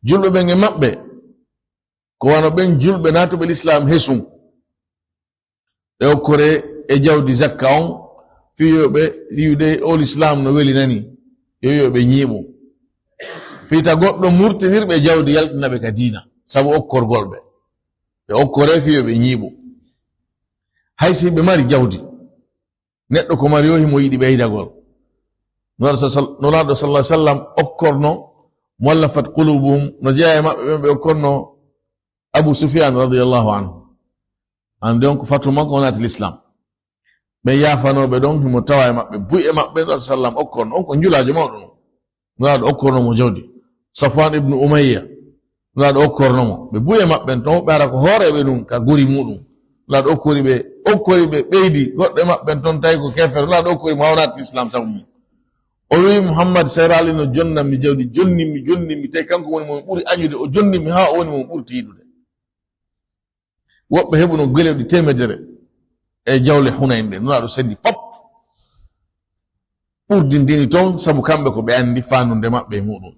Julɓe ɓen e maɓɓe, ko wano ɓen julɓe naatuɓe lislaam hesum, ɓe okkore e jawdi zakka on, fii yo ɓe, fii wi'ude o lislaam no weli nani, yo yo ɓe ñiiɓu. Fii ta goɗɗo murtinir ɓe jawdi yaltina ɓe ka diina, sabu okkorgol ɓe. Ɓe okkore fii yo ɓe ñiiɓu. Hay si ɓe mari jawdi, neɗɗo ko mari o himo yiɗi ɓeydagol. Nulaaɗo sa-, sal-, Nulaaɗo sallallahu alaihi wasallam okkorno muallafat qulubuhum, no jeyaa e maɓɓe ɓen ɓe okkorno Abu Sufyan radiyallahu anhu. An ɗon ko fatu makko o naati lislaam. Ɓen yaafanooɓe ɗon himo tawa e maɓɓe. Buy e maɓɓe, Nulaaɗo sallam okkorno, on ko njulaajo mawɗo non. Nulaaɗo okkorno mo jawdi. Safwan ibnu Umayya, Nulaaɗo okkorno mo. Ɓe buy e maɓɓe ton, ɓe ara ko hooreeɓe ɗum ka guri muɗum. Nulaaɗo okkori ɓe, okkori ɓe ɓeydi, goɗɗo e maɓɓe ton tawi ko keefeero. Nulaaɗo okkori mo, haa o naati lislaam sabu mum. O wi'i, "Muhammad, seraali no jonna mi jawdi, jonni mi, jonni mi, tawi kanko woni mo mi ɓuri añude, o jonni mi haa o woni mo mi ɓurti yiɗude." Woɓɓe heɓuno geleeɗi teemedere e jawle Hunayn ɗen, Nulaaɗo sendi fop. Ɓurdindini ton, sabu kamɓe ko ɓe anndi faandude maɓɓe e muɗum.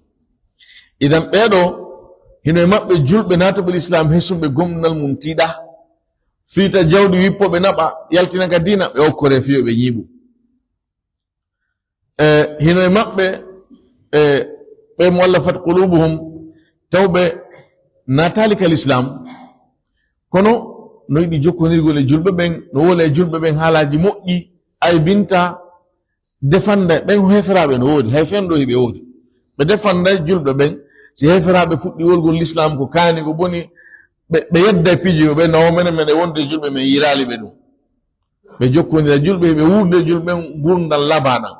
Idan ɓee ɗoo, hino e maɓɓe julɓe naatuɓe lislaam hesumɓe gomɗinal mum tiiɗa. Fii ta jawdi wippo ɓe naɓa, yaltina ka diina, ɓe okkore fii yo ɓe ñiiɓu. E, hino e maɓɓe, e, ɓe muallafat qulubuhum, tawɓe naataali ka lislaam, kono no yiɗi jokkondirgol e julɓe ɓen, no woola e julɓe ɓen haalaaji moƴƴi, aybinta, defanda ɓen heeferaaɓe no woodi, hay fen ɗo hiɓe woodi. Ɓe defanda julɓe ɓen, si heeferaaɓe fuɗɗi wolgol lislaam ko kaani, ko boni, ɓe, ɓe yedda e piiji, ɓe nawo menen, menen wonde julɓe, men yiraali ɓe ɗum. Ɓe jokkondira julɓe, ɓe wuurde julɓe ngurndan labaaɗan.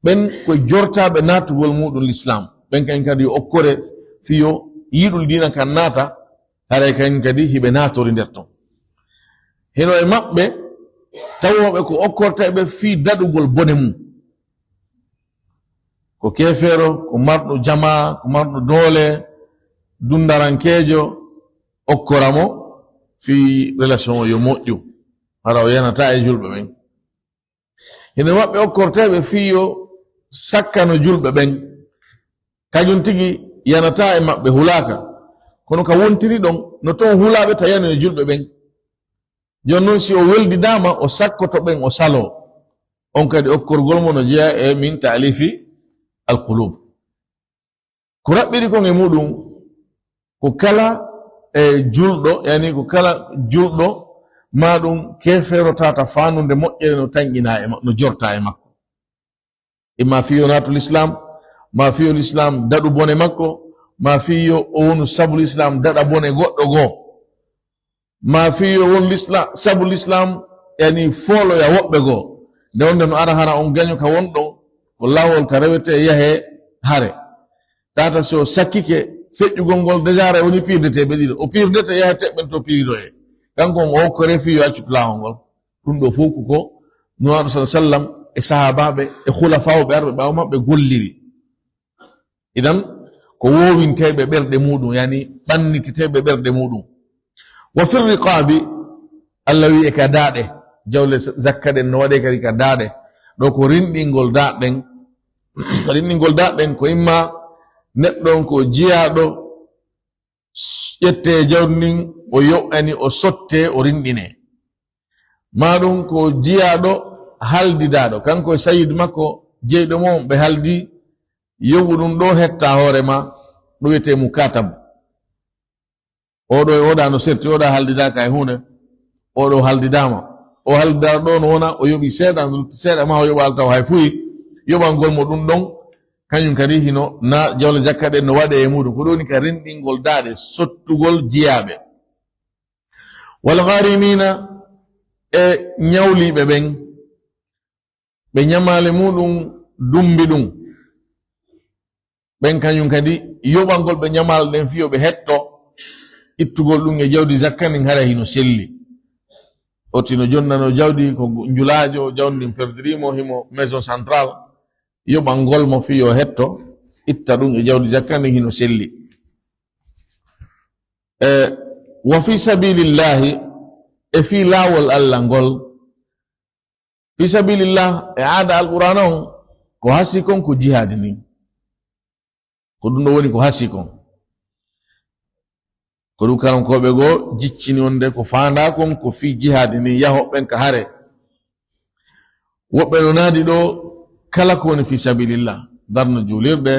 Ɓen ko jortaaɓe naatugol muɗum lislaam. Ɓen kañ kadi yo okkore fii yo yiɗul diina kan naata, haray kañ kadi hiɓe naatori nder ton. Hino e maɓɓe tawooɓe ko okkorteeɓe fii daɗugol bone mum. Ko keefeero, ko marɗo jamaa, ko marɗo doole, dundarankeejo, okkora mo fii relation o yo moƴƴu. Hara o yanataa e julɓe ɓen. Hino maɓɓe okkorteeɓe fii yo sakkano julɓe ɓen. Kañum tigi yanataa e maɓɓe hulaaka. Kono ka wontiri ɗon, no ton hulaaɓe ta yano e julɓe ɓen. Jooni non, si o weldidaama, o sakkoto ɓen, o saloo. On kadi okkorgol mo no jeyaa e min taalifi alqulub. Ko raɓɓiɗi kon e muɗum, ko kala e julɗo, yani ko kala julɗo, maa ɗum keefeero tata faandude moƴƴere no tanƴinaa e ma-, no jortaa e makko. Imma fii yo naatu lislaam, maa fii yo lislaam daɗu bone makko, maa fii yo o wonu sabu lislaam daɗa bone goɗɗo goo. Maa fii yo won lisla-, sabu lislaam, yani fooloya woɓɓe goo. Nde wonde no ara hara on gaño ka won ɗon, ko laawol ka rewetee yahee hare. Tata si o sakkike feƴƴugol ngol, dejaare woni piirdeteeɓe ɗiɗo. O piirdete yaha teɓɓen to piiridoyee. Kanko on o okkore fii yo accutu laawol ngol. Ɗum ɗoo fof ko ko Nulaaɗo sallallahu alaihi wasallam e sahaabaaɓe e khulafaaɓe arɓe ɓaawo maɓɓe golliri. Idan, ko woowinteeɓe ɓerɗe muɗum, yani ɓannititeeɓe ɓerɗe muɗum. Wa fir riqaabi, Allah wi'i e ka daaɗe, jawle zakka ɗen no waɗee kadi ka daaɗe. Ɗo ko rinɗingol daaɗe ɗen. Rinɗingol daaɗe ɗen ko imma neɗɗo on ko jiyaaɗo, ƴettee jawdi ndin, o yoɓani, o sottee, o rinɗinee. Maa ɗum ko jiyaaɗo haldidaaɗo, kanko e sayid makko, jeyɗo mo on, ɓe haldi, yoɓu ɗum ɗo hetta hoore ma, ɗum wiyetee mukatab. Oɗo e oɗa no serti, oɗa haldidaaka e huunde, oɗo haldidaama. O haldidaama ɗo no wona, o yoɓi seeɗa, no lutti seeɗa, ma o yoɓaali taw hay fuyi. Yoɓangol mo ɗum ɗon, kañum kadi hino na jawle jakka ɗen no waɗee e muɗum. Ko ɗum woni ka rinɗingol daaɗe, sottugol jiyaaɓe. Wal gharimina, e ñawliiɓe ɓen, ɓe ñamaale muɗum dumbi ɗum. Ɓen kañum kadi yoɓangol ɓe ñamaale ɗen fii yo ɓe hetto, ittugol ɗum e jawdi zakka ndin hara hino selli. Oti no jonnano jawdi ko njulaajo, jawdi ndin perdiri mo, himo maison centrale, yoɓangol mo fii yo hetto, itta ɗum e jawdi zakka ndin hino selli. E, wa fi sabilillahi, e fii laawol Allah ngol. Fi sabilillah, e aada Alqur'aana on, ko hasi kon ko jihaadi ni. Ko ɗum ɗo woni ko hasi kon. Ko ɗum karamkooɓe goo jiccini wonde ko faandaa kon ko fii jihaadi ndin, yahooɓe ɓen ka hare. Woɓɓe no naadi ɗoo kala ko woni fii sabilillah, darno juulirɗe,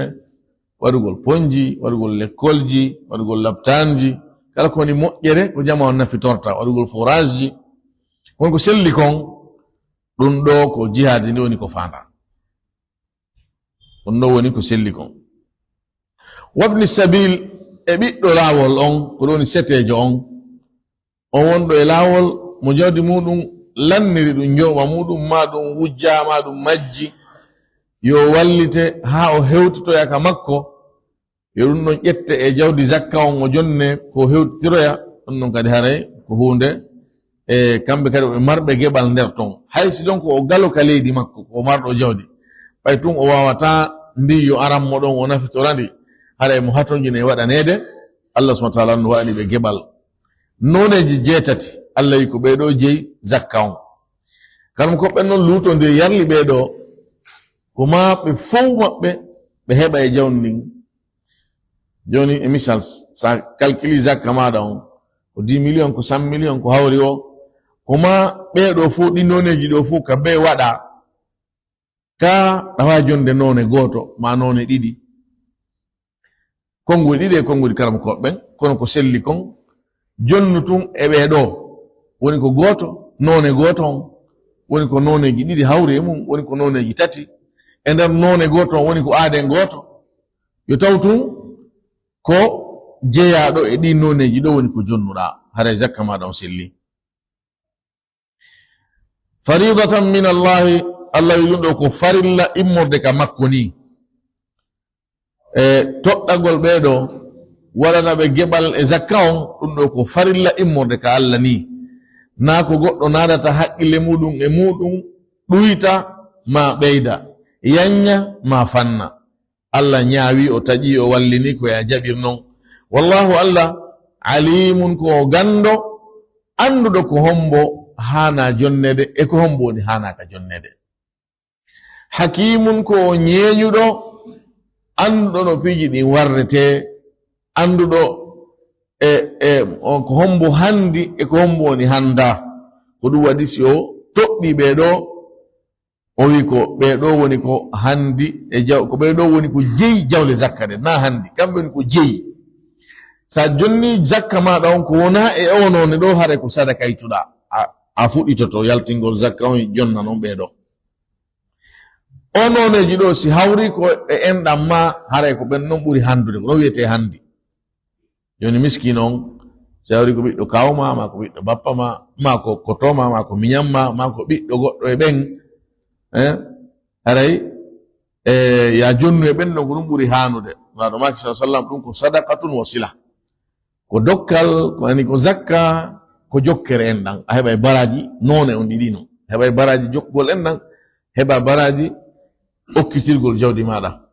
waɗugol ponji, waɗugol lekkolji, waɗugol laptaanji, kala ko woni moƴƴere ko jamaa on nafitorta, waɗugol foraasji. Kono ko selli kon, ɗum ɗoo ko jihaadi ndi woni ko faandaa. Ɗum ɗoo woni ko selli kon. Wabni sabil, e ɓiɗɗo laawol on, ko ɗum woni seteejo on, on wonɗo e laawol, mo jawdi muuɗum lanniri ɗum njooɓa muuɗum, maa ɗum wujjaa, maa ɗum majji, yo wallite haa o hewtitoya ka makko, yo ɗum ɗon ƴette e jawdi zakka on, o jonne ko hewtitiroya. Ɗum ɗon kadi haray ko huunde, e kamɓe kadi ɓe marɓe geɓal nder ton. Hay si ɗon ko o galo ka leydi makko, ko o marɗo jawdi, ɓay tun o waawataa mbii yo aran mo ɗon o nafitora ndi, haray mo hatonjine e waɗaneede, Allah subhanahu wa taala no waɗani ɓe geɓal. Nooneeji jeetati, Allah wi ko ɓee ɗoo jeyi zakka on. Karamkooɓe ɓen non luutondiri yarli ɓee ɗoo, ko maa ɓe fow maɓɓe ɓe heɓa e jawdi ndin. Jooni, e misal, sa calculi zakka maaɗa on, ko dix millions, ko cent millions, ko hawri o, ko maa ɓee ɗoo fow, ɗi nooneeji ɗoo fow ka bee waɗaa, ka ɗawaa jonde noone gooto, maa noone ɗiɗi. Konnguɗi ɗiɗi e konnguɗi karamkooɓe ɓen, kono ko selli kon, jonnu tun e ɓee ɗoo, woni ko gooto, noone gooto on, woni ko nooneeji ɗiɗi hawri e mum, woni ko nooneeji tati, e nder noone gooto on, woni ko aaden gooto. Yo taw tun ko jeyaaɗo e ɗii nooneeji ɗoo woni ko jonnuɗaa, haray zakka maaɗa on selli. Faridatan min Allahi, Allah wi ɗum ɗoo ko farilla immorde ka makko nii. E toɗɗagol ɓee ɗoo, waɗana ɓe geɓal e zakka on, ɗum ɗoo ko farilla immorde ka Allah nii. Naa ko goɗɗo naadata haqqille muuɗum e muuɗum, ɗuyta maa ɓeyda, yanña maa fanna. Allah ñaawi, o taƴi, o wallini ko ya jaɓir non. Wallahu Allah, alimun ko o ganndo, annduɗo ko hombo haanaa jonneede e ko hombo woni haanaaka jonneede. Hakimun ko o ñeeñuɗo, annduɗo no piiji ɗin warretee, annduɗo e, e, on ko hombo handi e ko hombo woni hanndaa. Ko ɗum waɗi si o toɗɗii ɓee ɗoo, o wi ko ɓee ɗoo woni ko handi e jaw-, ko ɓee ɗoo woni ko jeyi jawle zakka ɗen, naa handi, kamɓe woni ko jeyi. Sa jonni zakka maaɗa on ko wonaa e oo noone ɗoo, haray ko sadakaytuɗaa. A, a fuɗɗitoto yaltingol zakka on, jonna non ɓee ɗoo. Oo nooneeji ɗoo si hawri ko e enɗan maa, haray ko ɓen non ɓuri handude, ko ɗon wiyetee handi. Jooni miskiino on, si a hawri ko ɓiɗɗo kaaw maa, maa ko ɓiɗɗo bappa maa, maa ko koto maa, maa ko miñan maa, maa ko ɓiɗɗo goɗɗo e ɓen, eh, haray, eh, yaa jonnu e ɓen ɗon, ko ɗum ɓuri haanude. Nulaaɗo maaki, sallallahu alaihi wasallam, ɗum ko sadaqatun wa sila. Ko dokkal, ko ani ko zakka, ko jokkere enɗan. A heɓay baraaji noone on ɗiɗi non. A heɓay baraaji jokkugol enɗan, heɓa baraaji okkitirgol jawdi maaɗa.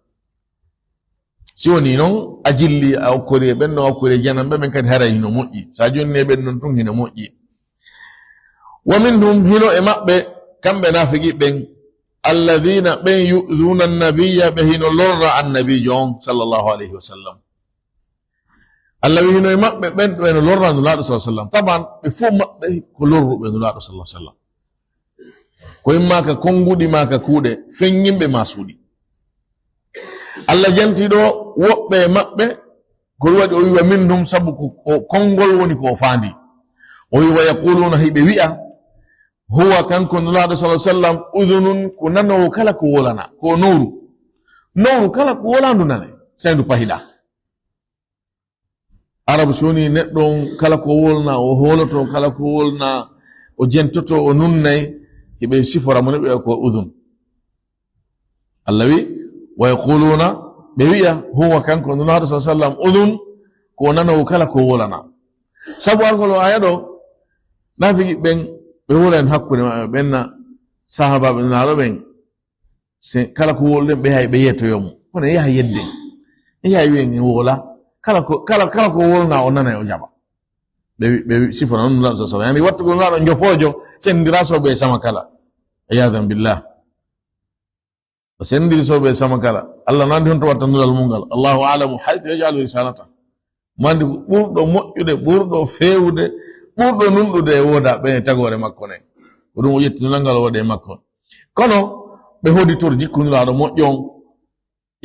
Si wonii non, a jilli, a okkori e ɓen ɗon, a okkori e jananɓe ɓen kadi, haray hino moƴƴi. Sa jonni e ɓen ɗon tun, hino moƴƴi. Wa minhum, hino e maɓɓe, kamɓe naafiqi ɓen, alladhina, ɓen yu'dhuna annabiyya, ɓe hino lorra annabiijo on, sallallahu alayhi wa sallam. Allah wi hino e maɓɓe ɓen ɗo eno lorra Nulaaɗo, sallallahu alaihi wasallam. Taban, ɓe fof maɓɓe ko lorruɓe Nulaaɗo, sallallahu alaihi wasallam. Ko imma ka konnguɗi ma ka kuuɗe, feññinɓe ma suuɗi. Allah janti ɗo woɓɓe e maɓɓe, ko ɗum waɗi o wi wa minhum, sabu ko, ko konngol woni ko o faandi. O wi wa yaquluna, hiɓe wi'a, huwa, kanko Nulaaɗo, sallallahu alaihi wasallam, udhunun, ko nanoowo kala ko wolana, ko nowru. Nowru kala ko wolandu nane, sey ndu pahiɗa. Arabu, so woni neɗɗo on, kala ko wolna, o hooloto, kala ko wolna, o jentoto, o nunnay, hiɓe sifora mo ne, ɓe ko udhun. Allah wi, wa yaquluna, ɓe wi'a, huwa, kanko Nulaaɗo, sallallahu alaihi wasallam, udhun, ko o nanoowo kala ko wolana. Sabu alkol o aya ɗo, naafiki ɓen, ɓe wolan hakkunde maɓɓe, ɓen na sahaabaaɓe Nulaaɗo ɓen. Se kala ko wolɗen ɓe hay ɓe yettoyo mo. Kono yaha yedde. Yaha wiyen en wola. Kala ko, kala, kala ko wolna o nana o jaɓa. Ɓe wi, ɓe wi, sifana on Nulaaɗo sallallahu alaihi wasallam. Yani wattugol Nulaaɗo njofoojo, sendira soɓe e sama kala. Iyadan billah. O sendiri soɓe e sama kala. Allah nandi honto watta nulal mum ngal. Allahu a'lamu haythu yaj'alu risalata. Mo anndi ko ɓurɗo moƴƴude, ɓurɗo feewude, ɓurɗo nunɗude e wooda ɓen e tagoore makko nden. Ko ɗum o ƴetti nulal ngal o waɗi e makko. Kono ɓe hoditor jikku Nulaaɗo moƴƴo on,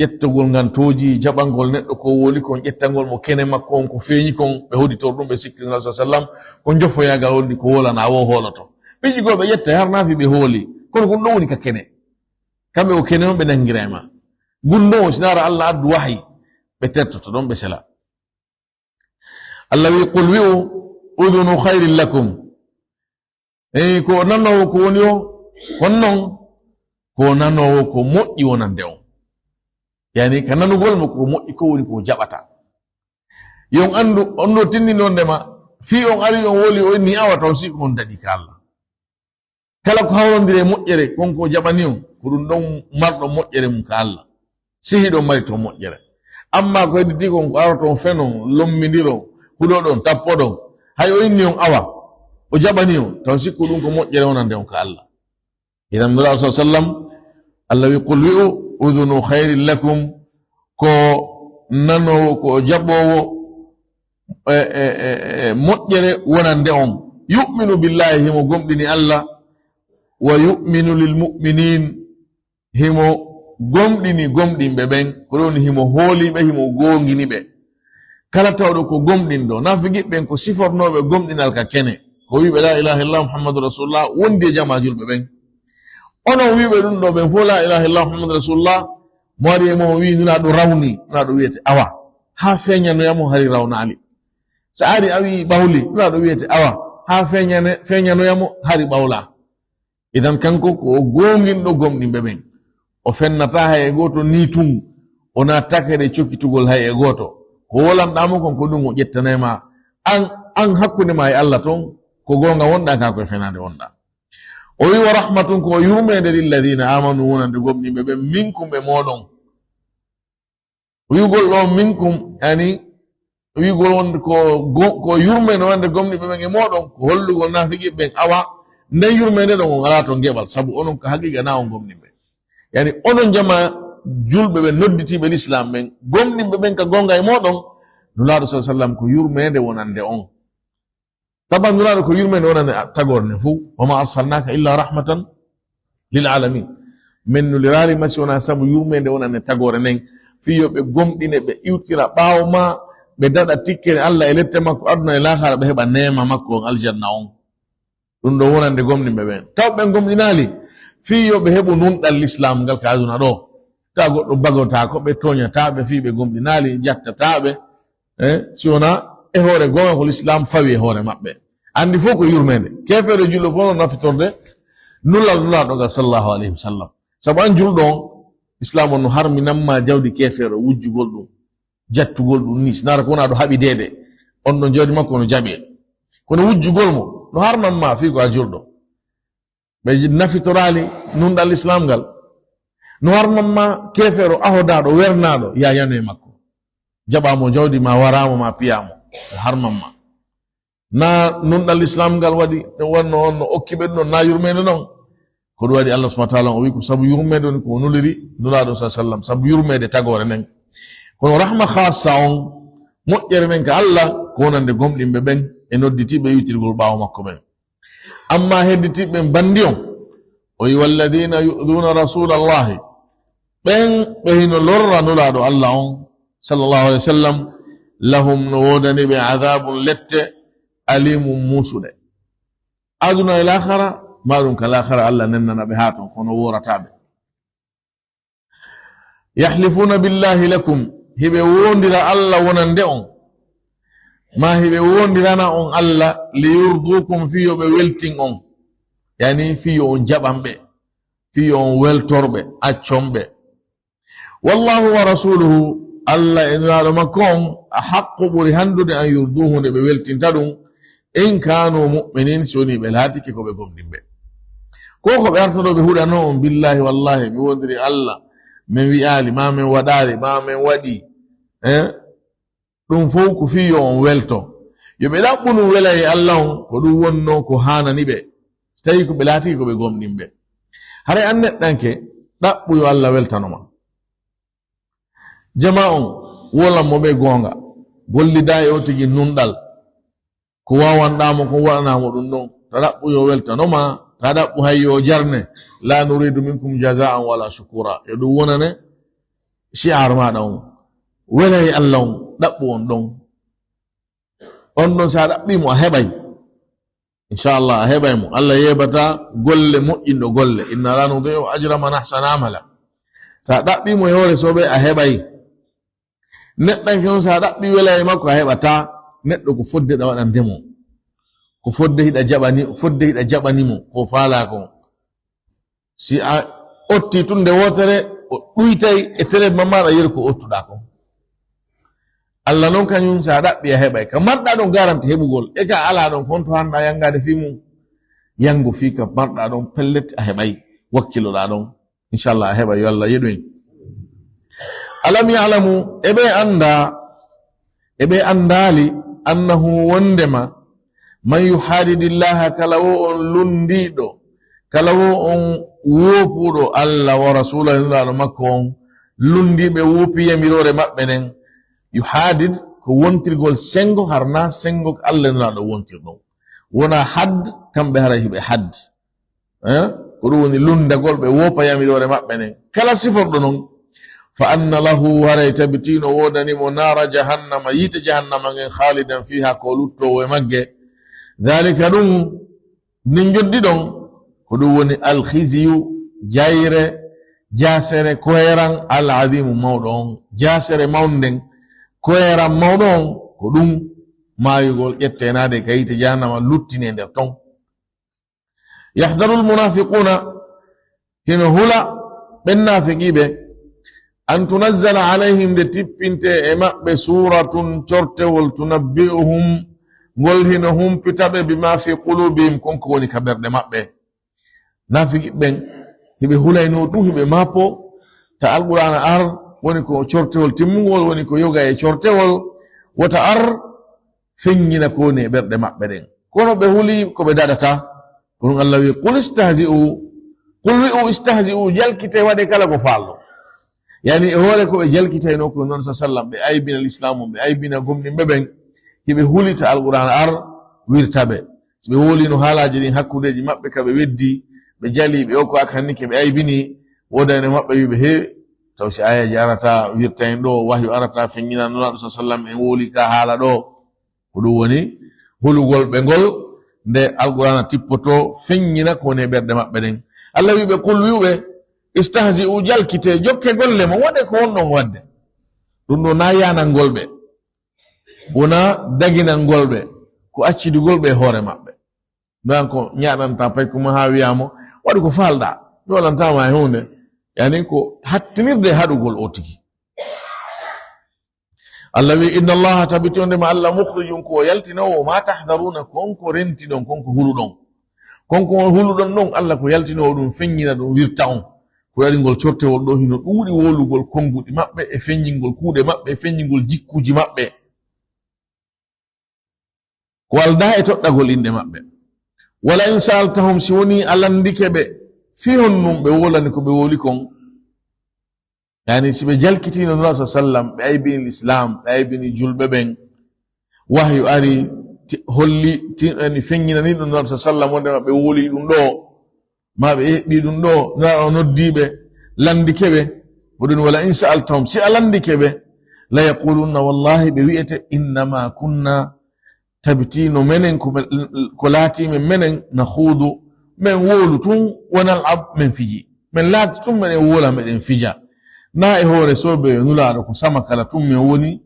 ƴettogol ngan tooji, jaɓangol neɗɗo ko woli kon, ƴettangol mo kene makko on, ko feeñi kon, ɓe hoditor ɗum, ɓe sikki Nulaaɗo sallallahu alaihi wasallam, ko njofoyaagal wonde ko wolana o hooloto. Ɓe jigoo ɓe ƴetta, har naafi ɓe hooli, kono ko ɗum ɗon woni ka kene. Kamɓe ko kene on ɓe nangira e ma. Gunndoo on, si naara Allah addu wahayi, ɓe tertoto ɗon, ɓe sela. Allah wi, "Qul" wi'u, "Udhunu khairin lakum." Eyi, ko nanoowo ko woni o, kono non ko nanoowo ko moƴƴi wonande on. Yani, ka nanugol mo ko moƴƴi ko woni ko jaɓata. Yo on anndu, on ɗo tinndini on ndema, fii on ari on woli o inni awa taw si ko on daɗi ka Allah. Kala ko hawrondiri e moƴƴere, kon ko jaɓani on, ko ɗum ɗon marɗo moƴƴere mum ka Allah. Si hiɗon mari toon moƴƴere. Amma ko hedditi kon ko aroton fenon, lommindiron, huɗoɗon, tappoɗon. Hay o inni on awa, o jaɓani on, taw sikku ɗum ko moƴƴere wonande on ka Allah. Idan Nulaaɗo sallallahu alaihi wasallam, Allah wi, "Qul" wi'u, "Udhunu khairin lakum," ko nanoowo, ko jaɓoowo, e, e, e, e, moƴƴere wonande on. "Yu'minu billahi," himo gomɗini Allah, "wa yu'minu lil mu'minin," himo gomɗini gomɗinɓe ɓen, ko ɗum woni himo hooli ɓe, himo goongini ɓe. Kala tawɗo ko gomɗinɗo, naafiqiɓe ɓen ko sifornooɓe gomɗinal ka kene, ko wiiɓe, "La ilaha illallah Muhammadu Rasulullah," wondi e jamaa julɓe ɓen. Onon wiiɓe ɗum ɗo ɓen fof, "La ilaha illallah Muhammadu Rasulullah," mo ari e mon wii, "Nulaaɗo rawni," Nulaaɗo wiyete, "Awa, haa feeñanoya mo hari rawnaali." So ari a wii, "Ɓawli," Nulaaɗo wiyete, "Awa, haa feeñane-, feeñanoya mo hari ɓawla." Idan kanko ko o goonginɗo gomɗinɓe ɓen. O fennataa hay e gooto ni tun, o naatataa kadi e cokkitugol hay e gooto. Ko wolanɗaa mo kon ko ɗum o ƴettanay ma. An, an hakkunde ma e Allah ton, ko goonga wonɗaa ka ko e fenaande wonɗaa. O wi, "Wa rahmatun," ko o yurmeende, "lilladina amanu," wonande gomɗinɓe ɓen, "minkum," ɓe mooɗon. Wi'ugol ɗon "minkum," yani, wi'ugol wonde ko go-, ko yurmeende wonande gomɗinɓe ɓen e mooɗon, ko hollugol naafiqiiɓe ɓen, awa, nden yurmeende ɗon on alaa ton geɓal, sabu onon ka haqiiqa na on gomɗinɓe. Yani, onon jamaa julɓe ɓen, nodditiiɓe lislaam ɓen, gomɗinɓe ɓen ka goonga e mooɗon, Nulaaɗo sallallahu alaihi wasallam ko yurmeende wonande on. Taban Nulaaɗo ko yurmeende wonande a-, tagoore nden fow. "Wa ma arsalnaka illa rahmatan lil alamin." Men nuliraali ma si wonaa sabu yurmeende wonande tagoore nden. Fii yo ɓe gomɗine, ɓe iwtira ɓaawo ma, ɓe daɗa tikkere Allah e lette makko aduna e laakara, ɓe heɓa neema makko on aljanna on. Ɗum ɗo wonande gomɗinɓe ɓen. Taw ɓen gomɗinaali, fii yo ɓe heɓu nunɗal lislaam ngal ka aduna ɗo. Tawa goɗɗo bagotaako, ɓe tooñataa ɓe fii ɓe gomɗinaali, jattataa ɓe. Eh, si wonaa e hoore goonga ko lislaam fawi e hoore maɓɓe. Anndi fof ko yurmeende. Keefeero e julɗo fof no nafitorde nulal Nulaaɗo ngal sallallahu alaihi wasallam. Sabu an julɗo on, islaam on no harminan ma jawdi keefeero, wujjugol ɗum, jattugol ɗum ni, si naara ko wonaa ɗo haɓideede, on ɗon jawdi makko no jaɓee. Kono wujjugol mo, no harman ma fii ko a julɗo. Ɓe nafitoraali nunɗal lislaam ngal. No harman ma keefeero ahodaaɗo, wernaaɗo, yaa yanu e makko. Jaɓaa mo jawdi ma, waraa mo ma, piyaa mo. No harman ma. Na nunɗal lislaam ngal waɗi, no wonno on no okki ɓe ɗum ɗon, na yurmeende non. Ko ɗum waɗi Allah subhanahu wa ta'ala o wi ko sabu yurmeende woni ko o nuliri Nulaaɗo sallallahu alaihi wasallam, sabu yurmeende tagoore nden. Kono rahma khassa on, moƴƴere nden ka Allah, ko wonande gomɗinɓe ɓen e nodditiiɓe iwtirgol ɓaawo makko ɓen. Amma hedditiiɓe ɓen bandi on, o wi, "Walladina yu'duna rasulallahi," ɓen ɓe hino lorra Nulaaɗo Allah on, sallallahu alaihi wasallam, "lahum," no woodani ɓe, "adabun," lette, "alimun," muusuɗe. Aduna e laakara, ma ɗum ka laakara, Allah nennana ɓe haa ton, kono woorataa ɓe. "Yahlifuna billahi lakum," hiɓe woondira Allah wonande on, ma hiɓe woondirana on Allah, "liyurdukum," fii yo ɓe weltin on, yani fii yo on jaɓan ɓe, fii yo on weltor ɓe, accon ɓe. "Wallahu wa rasuluhu," Allah e Nulaaɗo makko on, "ahaqqu," ɓuri handude, "an yurduhu," nde ɓe weltinta ɗum, "in kanu mu'minin," si woni ɓe laatike ko ɓe gomɗinɓe. Ko ko ɓe artoɗo ɓe huɗano on, "Billahi, wallahi, mi wondiri Allah, min wi'aali, ma min waɗaali, ma min waɗi," eh? Ɗum fow ko fii yo on welto. Yo ɓe ɗaɓɓu ɗum wela e Allah on, ko ɗum wonnoo ko haanani ɓe, si tawii ko ɓe laatike ko ɓe gomɗinɓe. Haray an neɗɗanke, ɗaɓɓu yo Allah weltano ma. Jamaa on, wolan mo ɓe goonga. Gollidaa e o tigi nunɗal. Ko waawanɗaa mo kon, waɗanaa mo ɗum ɗon. Ta ɗaɓɓu yo weltano ma, ta ɗaɓɓu hay yo jarne. La nuridu minkum jazaan wala shukura. Yo ɗum wonane shi'ar maaɗa on. Welay Allah on, ɗaɓɓu on ɗon. On ɗon, si a ɗaɓɓii mo, a heɓay. Inchallah, a heɓay mo. Allah yeebataa golle moƴƴinɗo golle. Inna la nudi'u ajra man ahsana amala. Si a ɗaɓɓii mo e hoore soɓe, a heɓay. Neɗɗanke on, si a ɗaɓɓii wela e makko, a heɓataa. Neɗɗo ko fodde ɗa waɗande mo. Ko fodde hiɗa jaɓani, fodde hiɗa jaɓani mo, ko faalaa kon. Si a otti tun nde wootere, o ɗuytay e tere ma maaɗa yeru ko ottuɗaa kon. Allah non kañum, si a ɗaɓɓi a heɓay. Ka marɗaa ɗon garanti heɓugol, e ka alaa ɗon, kon to hannda yanngaade fii mum. Yanngo fii ka marɗaa ɗon, pellet a heɓay, wakkiloɗaa ɗon. Inchallah, a heɓa yo Allah yeɗu en. Alam ya'lamu, e ɓe annda, e ɓe anndaali, annahu, wondema, man yuhaadidillaha, kala wo on lunndiiɗo, kala wo on woopuɗo Allah wa rasulahu, e nulaaɗo makko on, lunndiiɓe woopi yamiroore maɓɓe nden, yuhaadid ko wontirgol senngo, harna senngo ko Allah e nulaaɗo wontirɗon. Wona hadd, kamɓe haray hiɓe hadd. Eh? Ko ɗum woni lunndagol ɓe woopa yamiroore maɓɓe nden. Kala siforɗo non, fa anna lahu, haray tabitino woodani mo naara jahannama, yiite jahannama ngen, khaalidan fiiha, ko luttoowo e magge. Dhalika, ɗum, ndin joddi ɗon, ko ɗum woni alkhizyu, jayre, jaasere, koyeran, al-azimu, mawɗo on. Jaasere mawnde nden, koyeran mawɗo on, ko ɗum maayugol, ƴetteenaade ka yiite jahannama, luttine nder ton. Yahdarul munafiquna, hino hula ɓen naafiqiiɓe, an tunazzala alayhim, nde tippinte e maɓɓe, suuratun, cortewol, tunabbi'uhum, ngol hino humpita ɓe, bima fi qulubihim, kon ko woni ka ɓerɗe maɓɓe. Naafiqiiɓe ɓen, hiɓe hulayno tun, hiɓe maapo, ta Alqur'aana ar, woni ko cortewol timmungol, woni ko yoga e cortewol, wota ar, feññina ko woni e ɓerɗe maɓɓe ɗen. Kono ɓe huli ko ɓe daɗata. Ko ɗum Allah wi, "Qul istahzi'u." Qul wi'u, "Istahzi'u, jalkite, waɗe kala ko faalɗo." Yani e hoore ko ɓe jalkitayno ko non sa sallam, ɓe aybina lislaamu, ɓe aybina gomɗinɓe ɓen, hiɓe hulita Alqur'aana ar wirta ɓe. Si ɓe wolino haalaaji ɗin hakkundeeji maɓɓe ka ɓe weddi, ɓe jali, ɓe okko ak hannike, ɓe aybini, woodani maɓɓe wiɓe, "He, taw si aayeeji arata wirta en ɗo, wahyu arata feññina Nulaaɗo sa sallam, en woli ka haala ɗo." Ko ɗum woni hulugol ɓe ngol nde Alqur'aana tippoto feññina ko woni e ɓerɗe maɓɓe ɗen. Allah wiɓe, "Qul", wi'uɓe, "Istahzi'u, jalkite, jokke golle mon, waɗe ko wonɗon waɗde." Ɗum ɗo na yanangol ɓe, wona daginangol ɓe, ko accitugol ɓe e hoore maɓɓe. Ɗum ko ñaaɗanta pay ko ma haa wi'aa mo, "Waɗu ko faalɗaa, mi waɗantaa ma e huunde." Yani ko hattinirde e haɗugol o tigi. Allah wi, "Inna Allaha, tabiti on nde ma Allah, mukhrijun, ko o yaltinoowo, ma tahdaruna, kon ko rentiɗon, kon ko huluɗon." Kon ko huluɗon ɗon, Allah ko yaltinoowo ɗum, feññina ɗum, wirta on. Ko waɗi ngol cortewol ɗo hino ɗuuɗi wolugol konnguɗi maɓɓe, e feññingol kuuɗe maɓɓe, e feññingol jikkuuji maɓɓe. Ko aldaa e toɗɗagol inɗe maɓɓe. "Wala in sa'altahum", si woni a lanndike ɓe, fii honɗum ɓe wolani ko ɓe woli kon. Yani, si ɓe jalkitiino Nulaaɗo sa sallam, ɓe aybini Lislaam, ɓe aybini julɓe ɓen, wahyu ari, ti-, holli, ti-, yani, feññinani ɗum Nulaaɗo sa sallam, wonde ma ɓe woli ɗum ɗo, ma ɓe eɓɓi ɗum ɗo, na o noddi ɓe, lanndike ɓe, ko ɗum, "Wala in sa'altahum", si a lanndike ɓe, "La yaqulunna", wallahi ɓe wi'ete, "Innama kunna", tabiti no menen ko men, ko laati men, menen, "nakhudu", men wolu tun, "wa nal'ab", men fiji. Men laati tun menen wola, meɗen fija. Na e hoore soɓe Nulaaɗo ko sama kala tun men woni,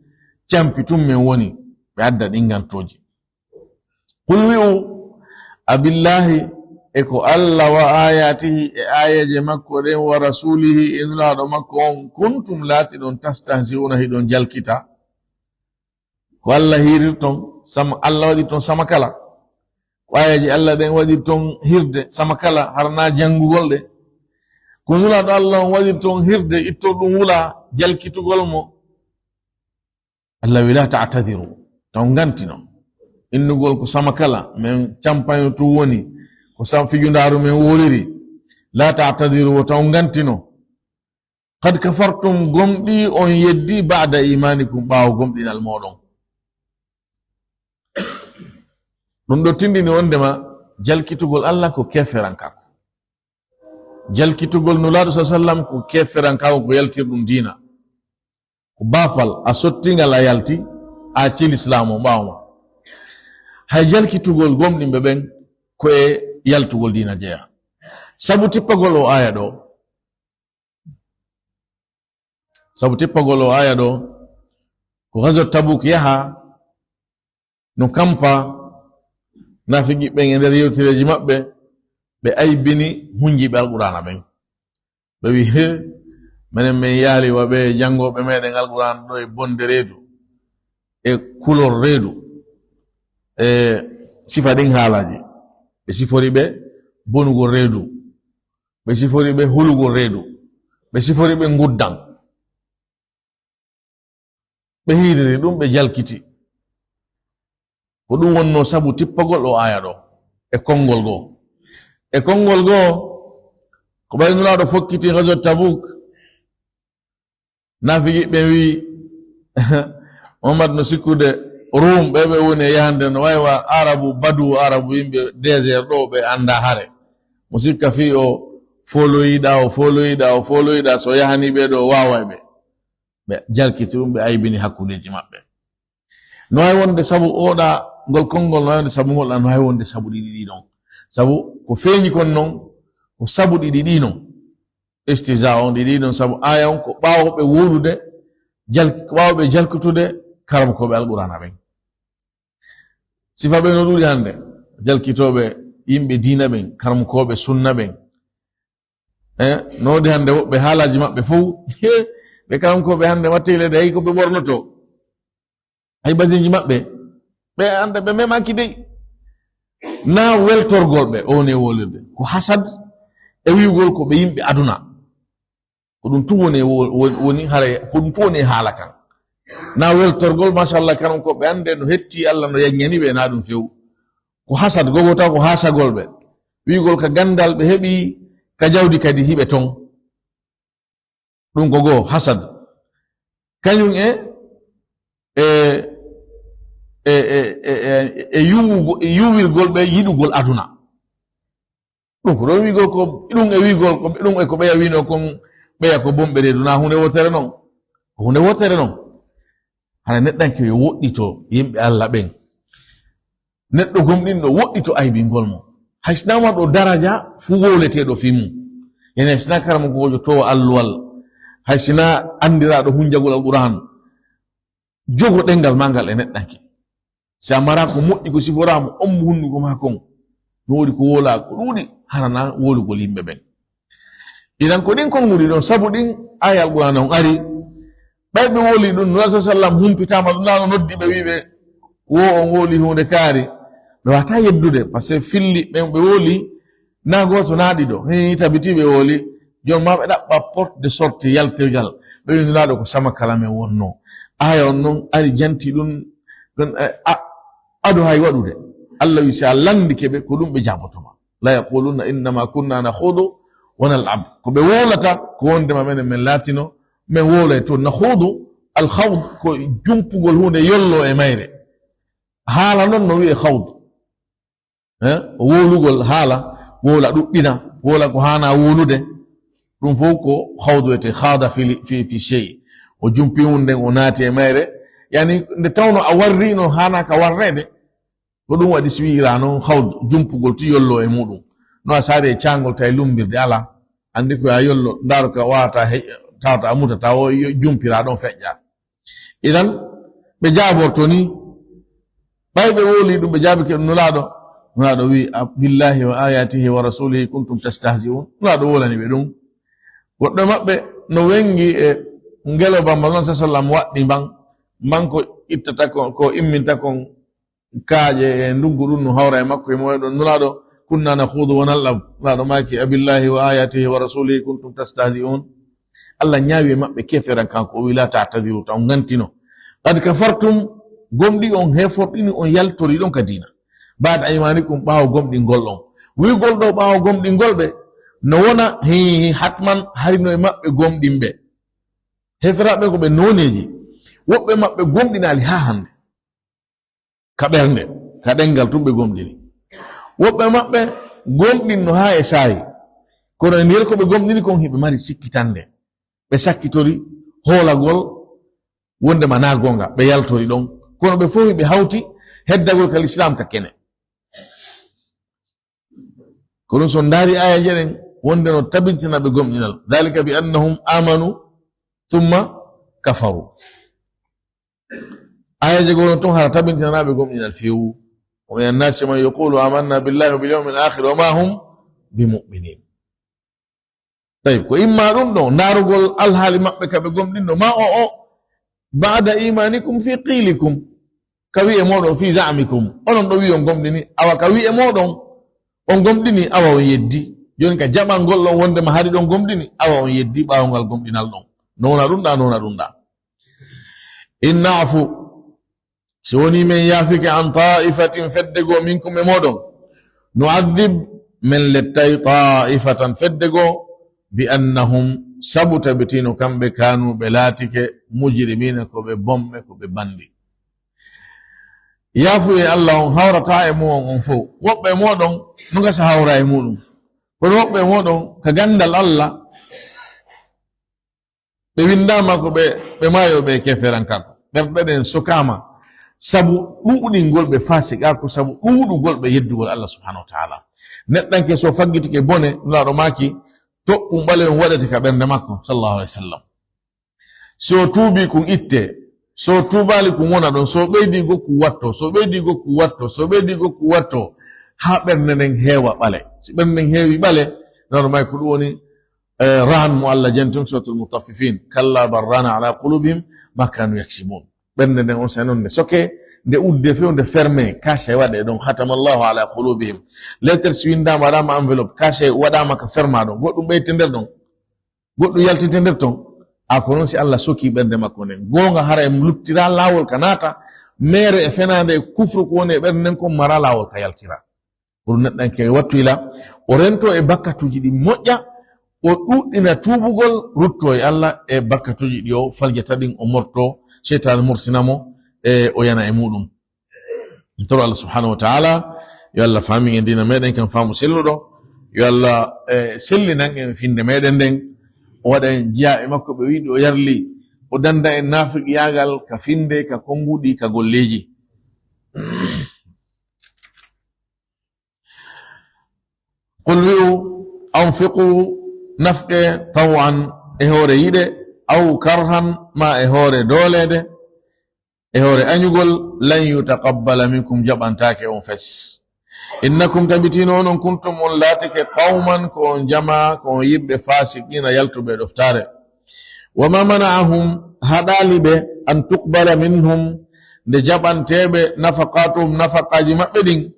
campi tun men woni, ɓe adda ɗin ngantooji. Qul, wi'u, "Abillahi, e ko Allah, wa ayatihi, e aayeeje makko ɗen, wa rasulihi, e Nulaaɗo makko on, kuntum, laatiɗon, tastahzi'una, hiɗon jalkita?" Ko Allah hirirton, sama, Allah waɗirton sama kala. Ko aayeeje Allah ɗen waɗirton hirde sama kala, harna janngugol ɗe. Ko Nulaaɗo Allah on waɗirton hirde, ittorɗum wula, jalkitugol mo. Allah wi, "La ta'tadiru", taw ngantino. Innugol ko sama kala, men campayno tun woni, ko sam fijundaaru men woliri. "La ta'tadiru", wo taw ngantino. "Qad kafartum", gomɗi on yeddi, "ba'da imanikum", ɓaawo gomɗinal mooɗon. Ɗum ɗo tindini wondema jalkitugol Allah ko keferankako. Jalkitugol Nulaaɗo sa sallam ko keferankako, ko yaltirɗum diina. Ko baafal, a sottingal, a yalti, a acci Lislaam o ɓaawo ma. Hay jalkitugol gomɗinɓe ɓen ko e yaltugol diina jeya. Sabu tippagol o aya ɗo, sabu tippagol o aya ɗo, ko Ghazwat Tabuk yaha, no kampa, naafiqi ɓen e nder yewtereeji maɓɓe, ɓe aybini hunjiiɓe Alqur'aana ɓen. Ɓe wi, "He, menen men yaali wa ɓe janngooɓe meɗen Alqur'aana ɗo e bonde reedu, e kulol reedu, e sifa ɗin haalaaji." Ɓe sifori ɓe bonugol reedu, ɓe sifori ɓe hulugol reedu, ɓe sifori ɓe nguddan. Ɓe hiiriri ɗum, ɓe jalkiti. Ko ɗum wonnoo sabu tippagol o aya ɗo, e konngol goo. E konngol goo, ko ɓay Nulaaɗo fokkiti Ghazwat Tabuk, naafiqi ɓen wi, "Muhammad no sikkude Rum, ɓe ɓe woni e yahande, no wayi wa Arabu, badu Arabu, yimɓe désert ɗo, ɓe annda hare. Mo sikka fii o foloyiɗa, o foloyiɗa, o foloyiɗa, so yahani ɓe ɗo, waaway ɓe." Ɓe jalkiti ɗum, ɓe aybini hakkundeeji maɓɓe. No waawi wonde sabu oɗa, ngol konngol, no waawi wonde sabu ngol, no waawi wonde sabu ɗiɗi ɗi ɗon. Sabu ko feeñi kon non, ko sabu ɗiɗi ɗi non. Istihza on ɗiɗi ɗon, sabu aya on ko ɓaawo ɓe wowlude, jal-, ko ɓaawo ɓe jalkitude karamokooɓe Alqur'aana ɓen. Sifa ɓe no ɗuuɗi hannde, jalkitooɓe yimɓe diina ɓen, karamokooɓe sunna ɓen. Eh, no woodi hannde woɓɓe haalaaji maɓɓe fow, ɓe karamokooɓe hannde watte leydi, hay ko ɓe ɓornoto. Hay basinji maɓɓe, ɓe annda ɓe memaki dey. Na weltorgol ɓe, o woni e wolirde. Ko hasad e wi'ugol ko ɓe yimɓe aduna. Ko ɗum tun woni e wo-, wo-, woni haray, ko ɗum tun woni e haala kan. Na weltorgol, machallah, kanum ko ɓe annde no hetti Allah no yaññani ɓe, na ɗum few. Ko hasad, gogo taw ko hasagol ɓe. Wi'ugol ka gandal ɓe heɓi, ka jawdi kadi hiɓe ton. Ɗum ko goo, hasad. Kañum e, e, e, e, e, e yuwugo-, e yuwirgol ɓe yiɗugol aduna. Ɗum ko ɗon wi'ugol ko, ɗum e wi'ugol ko, ɗum e ko ɓeya wi'no kon, ɓeya ko bonɓe reedu, na huunde wootere non. Ko huunde wootere non. Hara neɗɗanke yo woɗɗito yimɓe Allah ɓen. Neɗɗo gomɗinɗo woɗɗito aybingol mo. Hay si na marɗo daraja fuu wowleteeɗo fii mum. Ene hay si na karamokoojo towo alluwal. Hay si na anndiraaɗo hunjagol Alqur'aan. Jogo ɗenngal maa ngal e neɗɗanke. Si a maraa ko moƴƴi ko siforaa mo, ommu hunnduko maa kon. No woodi ko wowlaa ko ɗuuɗi, hara na wowlugol yimɓe ɓen. Idan ko ɗin konguɗi ɗon, sabu ɗin aaya Alqur'aana on ari. Ɓay ɓe wowli ɗum, Nulaaɗo sallam humpitaama ɗum, na no noddi ɓe, wi'i ɓe, "Wo on wowli huunde kaari." Ɓe waawataa yeddude, parce que filli ɓen ɓe wowli, na gooto, na ɗiɗo. Hii, tabiti ɓe wowli. Jon maa ɓe ɗaɓɓa porte de sortie, yaltirgal. Ɓe wi'i Nulaaɗo ko sama kala men wonnoo. Aaya on non ari janti ɗum, ɗum, eh, a-, ado hay waɗude. Allah wi, si a lanndike ɓe, ko ɗum ɓe jaaboto ma. "La yaquluna innama kunna nakhudu wa nal'ab." Ko ɓe wowlata, ko wondema menen men laatino, men wowlay toon. Nakhudu, al khawd, ko jumpugol huunde yollo e mayre. Haala non no wi'e khawd. Eh, wowlugol haala, wowla ɗuɗɗina, wowla ko haana wowlude. Ɗum fof ko khawd wiyete, khada fi, fi, fi shay. O jumpi huunde nden, o naati e mayre. Yani, nde tawno a warri no haana ka warreede, ko ɗum waɗi si wi'iraa noon hawd, jumpugol ti yollo e muɗum. No a saari e caangol tawi lummbirde alaa. Anndi ko yaa yollo, ndaaru ka waawata he-, tawata a mutata o yo-, jumpiraa ɗoon feƴƴa. Idan, ɓe jaaborto ni, ɓay ɓe wowli ɗum, ɓe jaabike ɗum Nulaaɗo. Nulaaɗo wi'i, "A-, billahi wa ayatihi wa rasulihi kuntum tastahzi'un." Nulaaɗo wowlani ɓe ɗum. Goɗɗo e maɓɓe no wenngi e ngelo bamba noon sa sallam waɗɗi mban, mban ko ittata ko, ko imminta kon kaaƴe e nduggu ɗum no hawra e makko e moye ɗon. Nulaaɗo, "Kunna nakhudu wa nal'ab." Nulaaɗo maaki, "Abillahi wa ayatihi wa rasulihi kuntum tastahzi'un?" Allah ñaawi e maɓɓe keferan kanko, o wi, "La ta'tadiru, ta on ngantino. Qad kafartum, gomɗi on heforɗini, on yaltori ɗon ka diina. Ba'da aymanikum, ɓaawo gomɗingol on." Wi'ugol ɗo ɓaawo gomɗingol ɓe, no wona, hii, hatman, harino e maɓɓe gomɗinɓe. Heferaaɓe ko ɓe nooneeji. Woɓɓe maɓɓe gomɗinaali haa hannde. Ka ɓernde, Ka ɗenngal tun ɓe gomɗini. Woɓɓe maɓɓe gomɗinno haa e saayi. Kono e nder ko ɓe gomɗini kon, hiɓe mari sikkitannde. Ɓe sakkitori hoolagol wonndema naa goonga, ɓe yaltori ɗon. Kono ɓe fow hiɓe hawti heddagol ka lislaam ka kene. Ko ɗun so ndaari aayeeje ɗen wonnde no tabintina ɓe gomɗinal. Dhalika bi annahum amanu thumma kafaru. Aayeeje goo non ton hara tabintinanaa ɓe gomɗinal fewu. Wa minan nasi man yaqulu amanna billahi wa bil yawmil akhir wa ma hum bi mu'minin. Tayyib, ko imma ɗun ɗon, ndaarugol alhaali maɓɓe ka ɓe gomɗinno, ma o, o, ba'da imanikum fi qilikum, ka wi'e mooɗon, fi za'mikum, onon ɗo wi'i on gomɗini, awa ka wi'e mooɗon, on gomɗini, awa on yeddi. Jooni ka jaɓangol ɗon wonndema hari ɗon gomɗini, awa on yeddi ɓaawo ngal gomɗinal ɗon. Nowna ɗun ɗaa, nowna ɗun ɗaa. In na'fu, si wonii men yaafike, an ta'ifatin, fedde goo, minkum, e mooɗon, nu'adhib, men lettay, ta'ifatan, fedde goo, bi annahum, sabu tabitino kamɓe, kanu, ɓe laatike, mujrimina, ko ɓe bomɓe, ko ɓe banndi. Yaafuye Alla on hawrataa e mu'un on fow. Woɓɓe e mooɗon no gasa hawra e muɗum. Kono woɓɓe e mooɗon ka ganndal Alla, ɓe winndaama ko ɓe, ɓe maayooɓe e keeferankaaku. Ɓerɗe ɗen sokaama sabu ɗuuɗingol ɓe faasiqaaku, sabu ɗuuɗugol ɓe yeddugol Alla subhanahu wa ta'ala. Neɗɗanke so faggitike bone, Nulaaɗo maaki, toɓɓum ɓaleewum waɗete ka ɓernde makko, sallallahu alaihi wasallam. Si o tuubii kun ittee, si o tuubaali kun wona ɗon, si o ɓeydii goo kun wattoo, si o ɓeydii goo kun wattoo, si o ɓeydii goo kun wattoo, haa ɓernde nden heewa ɓale. Si ɓernde nden heewii ɓale, Nulaaɗo maaki ko ɗun woni, eh, raan mo Alla janti on, Suratul Mutaffifin. Kalla bal raana ala qulubihim ma kanu yaksibun. Ɓernde nden onsay non nde sokee, nde uddee few, nde fermee, cachet waɗee ɗon, khatamallahu ala qulubihim. Lettre si winndaama, waɗaama enveloppe, cachet waɗaama ka fermaa ɗon, goɗɗun ɓeydete nder ɗon, goɗɗun yaltinte nder ton. A ko non si Alla sokii ɓernde makko nden. Goonga hara e luttiraa laawol ka naata, meere e fenaande e kufru ko woni e ɓernde nden kon maraa laawol ka yaltira. Pour neɗɗanke wattu ila, o rentoo e bakkatuuji ɗi moƴƴa, o ɗuuɗɗina tuubugol, ruttoo e Alla e bakkatuuji ɗi o faljata ɗin, o mortoo, seytaane murtina mo, e o yana e muɗum. En toro Alla subhanahu wa ta'ala, yo Alla faamin en diina meɗen kan faamu selluɗo, yo Alla, eh, sellinan en finnde meɗen nden, o waɗa en jiyaaɓe makko ɓe o yiɗi o yarli, o dannda en naafiqiyaagal ka finnde, ka konnguɗi, ka golleeji. Qul, wi'u, anfiqu, nafqee, taw'an, e hoore yiɗe, aw karhan, maa e hoore dooleede, e hoore añugol, lan yutaqabbala minkum, jaɓantaake on fes. Innakum, tabitino onon, kuntum, on laatike, qawman, ko on jamaa, ko on yimɓe, fasiqiina, yaltuɓe e ɗoftaare. Wa ma mana'ahum, haɗaali ɓe, an tuqbala minhum, nde jaɓanteeɓe, nafaqatuhum, nafaqaaji maɓɓe ɗin,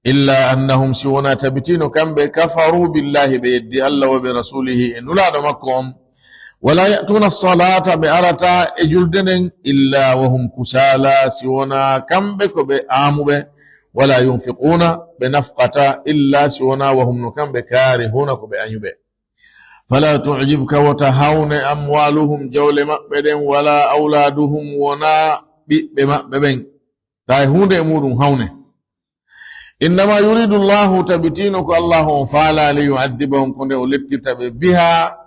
illa annahum, si wonaa tabitino kamɓe, kafaru billahi, ɓe yeddi Alla, wa bi rasulihi, e Nulaaɗo makko on. Wala ya'tuuna salata, ɓe arataa e julde nden, illa wa hum kusala, si wonaa kamɓe ko ɓe aamuɓe. Wala yunfiquuna, ɓe nafqataa, illa si wonaa wa hum, no kamɓe, kaarihuuna, ko ɓe añuɓe. Fala tu'jibka, wota hawne, amwaluhum, jawle maɓɓe ɗen, wala awladuhum, wonaa ɓiɓɓe maɓɓe ɓen. Taa e huunde e muɗum hawne. Innama yuridu Allahu, tabitino ko Allahu on faalaa, li yu'adhibahum, ko nde o lettirta ɓe, biha,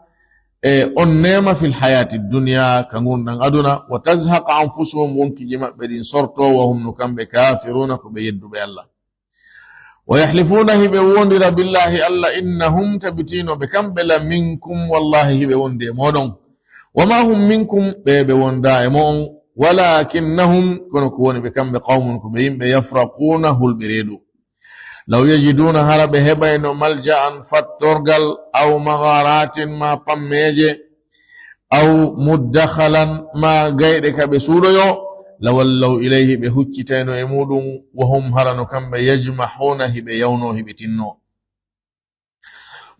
e on neema, fil hayati dunya, ka ngurndan aduna, wa tazhaqa anfusuhum, wonkiji maɓɓe ɗin sorto, wa hum, no kamɓe, kafiruna, ko ɓe yedduɓe Alla. Wa yahlifuna, hiɓe wondira, billahi, Alla, innahum, tabitino ɓe kamɓe, la minkum, wallahi, hiɓe wondi e moɗon. Wa ma hum minkum, ɓe ɓe wonda e mo'on. Walakinnahum, kono ko woni ɓe kamɓe, qawmun, ko ɓe yimɓe, yafraquna, hulɓe reedu. Law yajiduna, hara ɓe heɓayno, malja'an, fattorgal, aw magharatin, ma pammeeje, aw muddakhalan, ma gayɗe ka ɓe suuɗoyo, lawallaw ilayhi, ɓe huccitayno e muɗum, wa hum, hara no kamɓe, yajmahuna, hiɓe yawno, hiɓe tinno.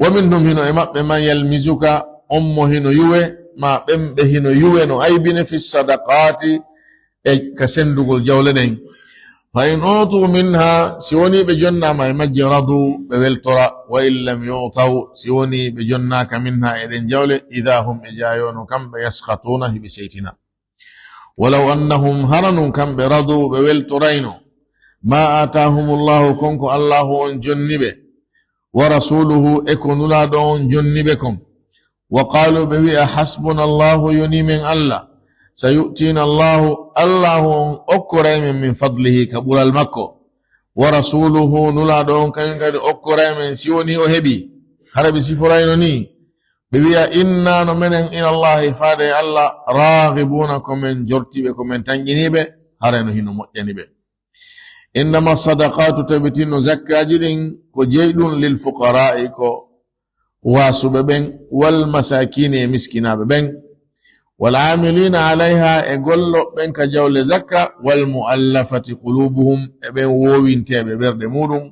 Wa minhum, hino e maɓɓe, man yalmizuka, on mo hino yuwe, ma ɓen ɓe hino yuwe, no aybine, fi sadaqati, e ka sendugol jawle ɗen. Fa in utu minha, si woni ɓe jonnaama e majje, radu, ɓe weltora, wa in lam yu'taw, si woni ɓe jonnaaka, minha, e ɗen jawle, idha hum, ɓe jaayono kamɓe, yaskhatuna, hiɓe seytina. Walaw annahum, hara nun kamɓe, radu, ɓe weltorayno, ma aatahumullahu, kon ko Allahu on jonni ɓe, wa rasuluhu, e ko Nulaaɗo on jonni ɓe kon. Wa qaalu, ɓe wi'a, hasbunallahu, yonii men Allah, sayu'tiina Allahu, Allahu on okkoray men min fadlihi, ka ɓural makko, wa rasuluhu, Nulaaɗo on kañum kadi okkoray men, si wonii o heɓii, hara ɓe siforayno nii. Ɓe wi'a, inna, no menen, ila Allahi, faade e Allah, raagibuuna, ko men jortiiɓe, ko men tanƴiniiɓe, hara no hino moƴƴani ɓe. Innama sadaqaatu, tabitinno zakkaaji ɗin ko jeyɗun, lil fuqaraa'i, ko waasuɓe ɓen, wal masaakiini, e miskinaaɓe ɓen, wal aamiliina alayha, e golloɓe ɓen ka jawle zakka, wal mu'allafati quluubuhum, e ɓen woowinteeɓe ɓerɗe muuɗum,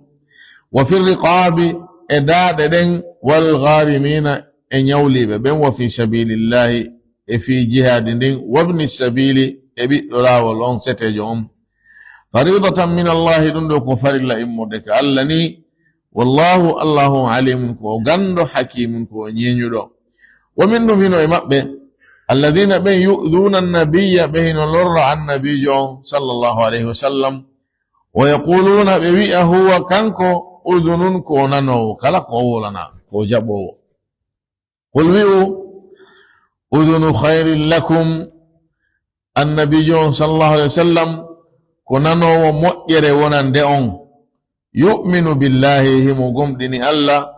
wa fi riqaabi, e daaɗe ɗen, wal ghaarimiina, e ñawliiɓe ɓen, wa fi sabiilillahi, e fii jihaadi ndin, wabni sabiili, e ɓiɗɗo laawol on, seteejo on. Fariidatan min Allahi, ɗum ɗo ko farilla immorde ka Allah ni. Wallahu, Allahu on alimun, ko o ganndo, hakimun, ko o ñeeñuɗo. Wa minhum, hino e maɓɓe, alladina, ɓen, yu'duna annabiyya, ɓe hino lorra annabiijo on, sallallahu alayhi wa sallam. Wa yaquluna, ɓe wi'a, huwa, kanko, udhunun, ko o nanoowo, kala ko o wolana, ko o jaɓoowo. Qul, wi'u, udhunu khayrin lakum, annabiijo on, sallallahu alayhi wa sallam, ko nanoowo moƴƴere wonande on. Yu'minu billahi, himo gomɗini Allah,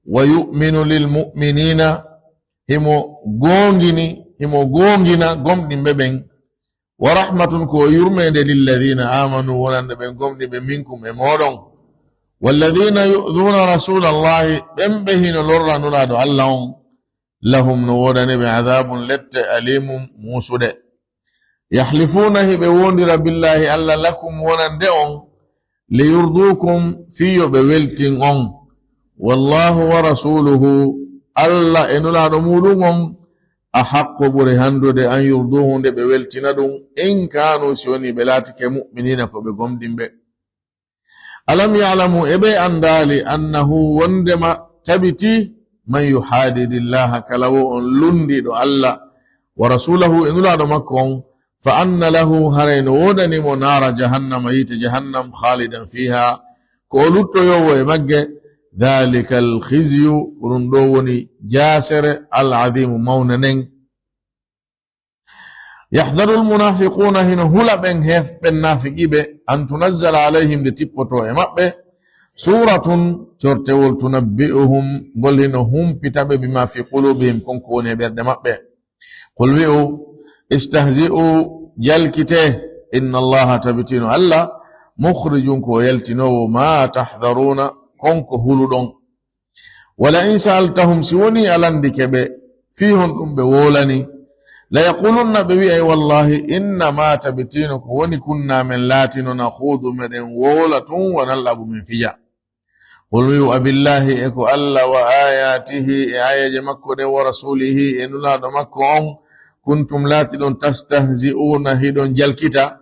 wa yu'minu lil mu'minina, himo goongini, himo goongina gomɗinɓe ɓen. Wa rahmatun, ko yurmeende, lilladina amanu, wonande ɓen gomɗinɓe, minkum, e mooɗon. Walladina yu'duna rasulallahi, ɓen ɓe hino lorra Nulaaɗo Allah on, lahum, no woodani ɓe, adabun, lette, alimum, muusuɗe. Yahlifuuna, hiɓe woondira, billahi, Allah, lakum, wonande on, liyurdukum, fii yo ɓe weltin on. Wallahu wa rasuluhu, Allah e Nulaaɗo muuɗum on, ahaqqu, ɓuri handude, an yurduhu, nde ɓe weltina ɗum, in kaanu, si woni ɓe laatike, mu'miniina, ko ɓe gomɗinɓe. Alam ya'lamu, e ɓe anndaali, annahu, wondema tabiti, man yuhaadidi Llaha, kala wo on lunndiiɗo Allah, wa rasulahu, e Nulaaɗo makko on, fa anna lahu, haray no woodani mo, naara jahannama, yiite jahannam, khaalidan fiiha, ko o luttoyoowo e magge. Dhalika alkhizyu, ko ɗum ɗo woni jaasere, al-azimu, mawne nden. Yahdaru almunafiquna, hino hula ɓen heef-, ɓen naafiqiiɓe, an tunazzala alayhim, nde tippoto e maɓɓe, suratun, cortewol, tunabbi'uhum, ngol hino humpita ɓe, bima fi qulubihim, kon ko woni e ɓerɗe maɓɓe. Qul, wi'u, istahzi'u, jalkite, inna Allaha, tabitino Allah, mukhrijun, ko o yaltinoowo, ma tahdharuna, kon ko huluɗon. Wala in sa'altahum, si woni a landike ɓe, fii honɗum ɓe wolani, la yaqulunna, ɓe wi'ay, wallahi, innama, tabitino ko woni, kunna, men laatino, nakhudu, meɗen wola tun, wa nal'abu, men fija. Qul, wi'u, abillahi, e ko Allah, wa ayatihi, e ayaje makko ɗen, wa rasulihi, e Nulaaɗo makko on, kuntum, laatiɗon, tastahzi'una, hiɗon jalkita,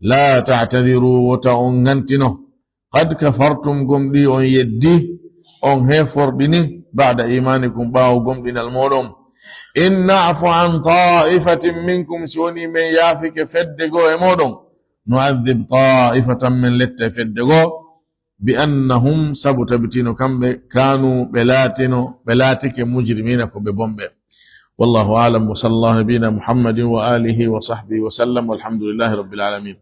la ta'tadiru, wota on ŋantino. Qad kafartum, gomɗii on yeddi, on heeforɗini, ba'da imanikum, ɓaawo gomɗinal mooɗon. In na'fu an ta'ifatin minkum, si woni men yaafike fedde goo e mooɗon, nu'adhib ta'ifatan, men letta e fedde goo, bi annahum, sabu tabitino kamɓe, kanu, ɓe laatino, ɓe laatike, mujrimina, ko ɓe bonɓe. Wallahu a'lam, wa sallallahu nabiyina Muhammadin wa alihi wa sahbihi wa sallam, walhamdulillahi rabbil alamin.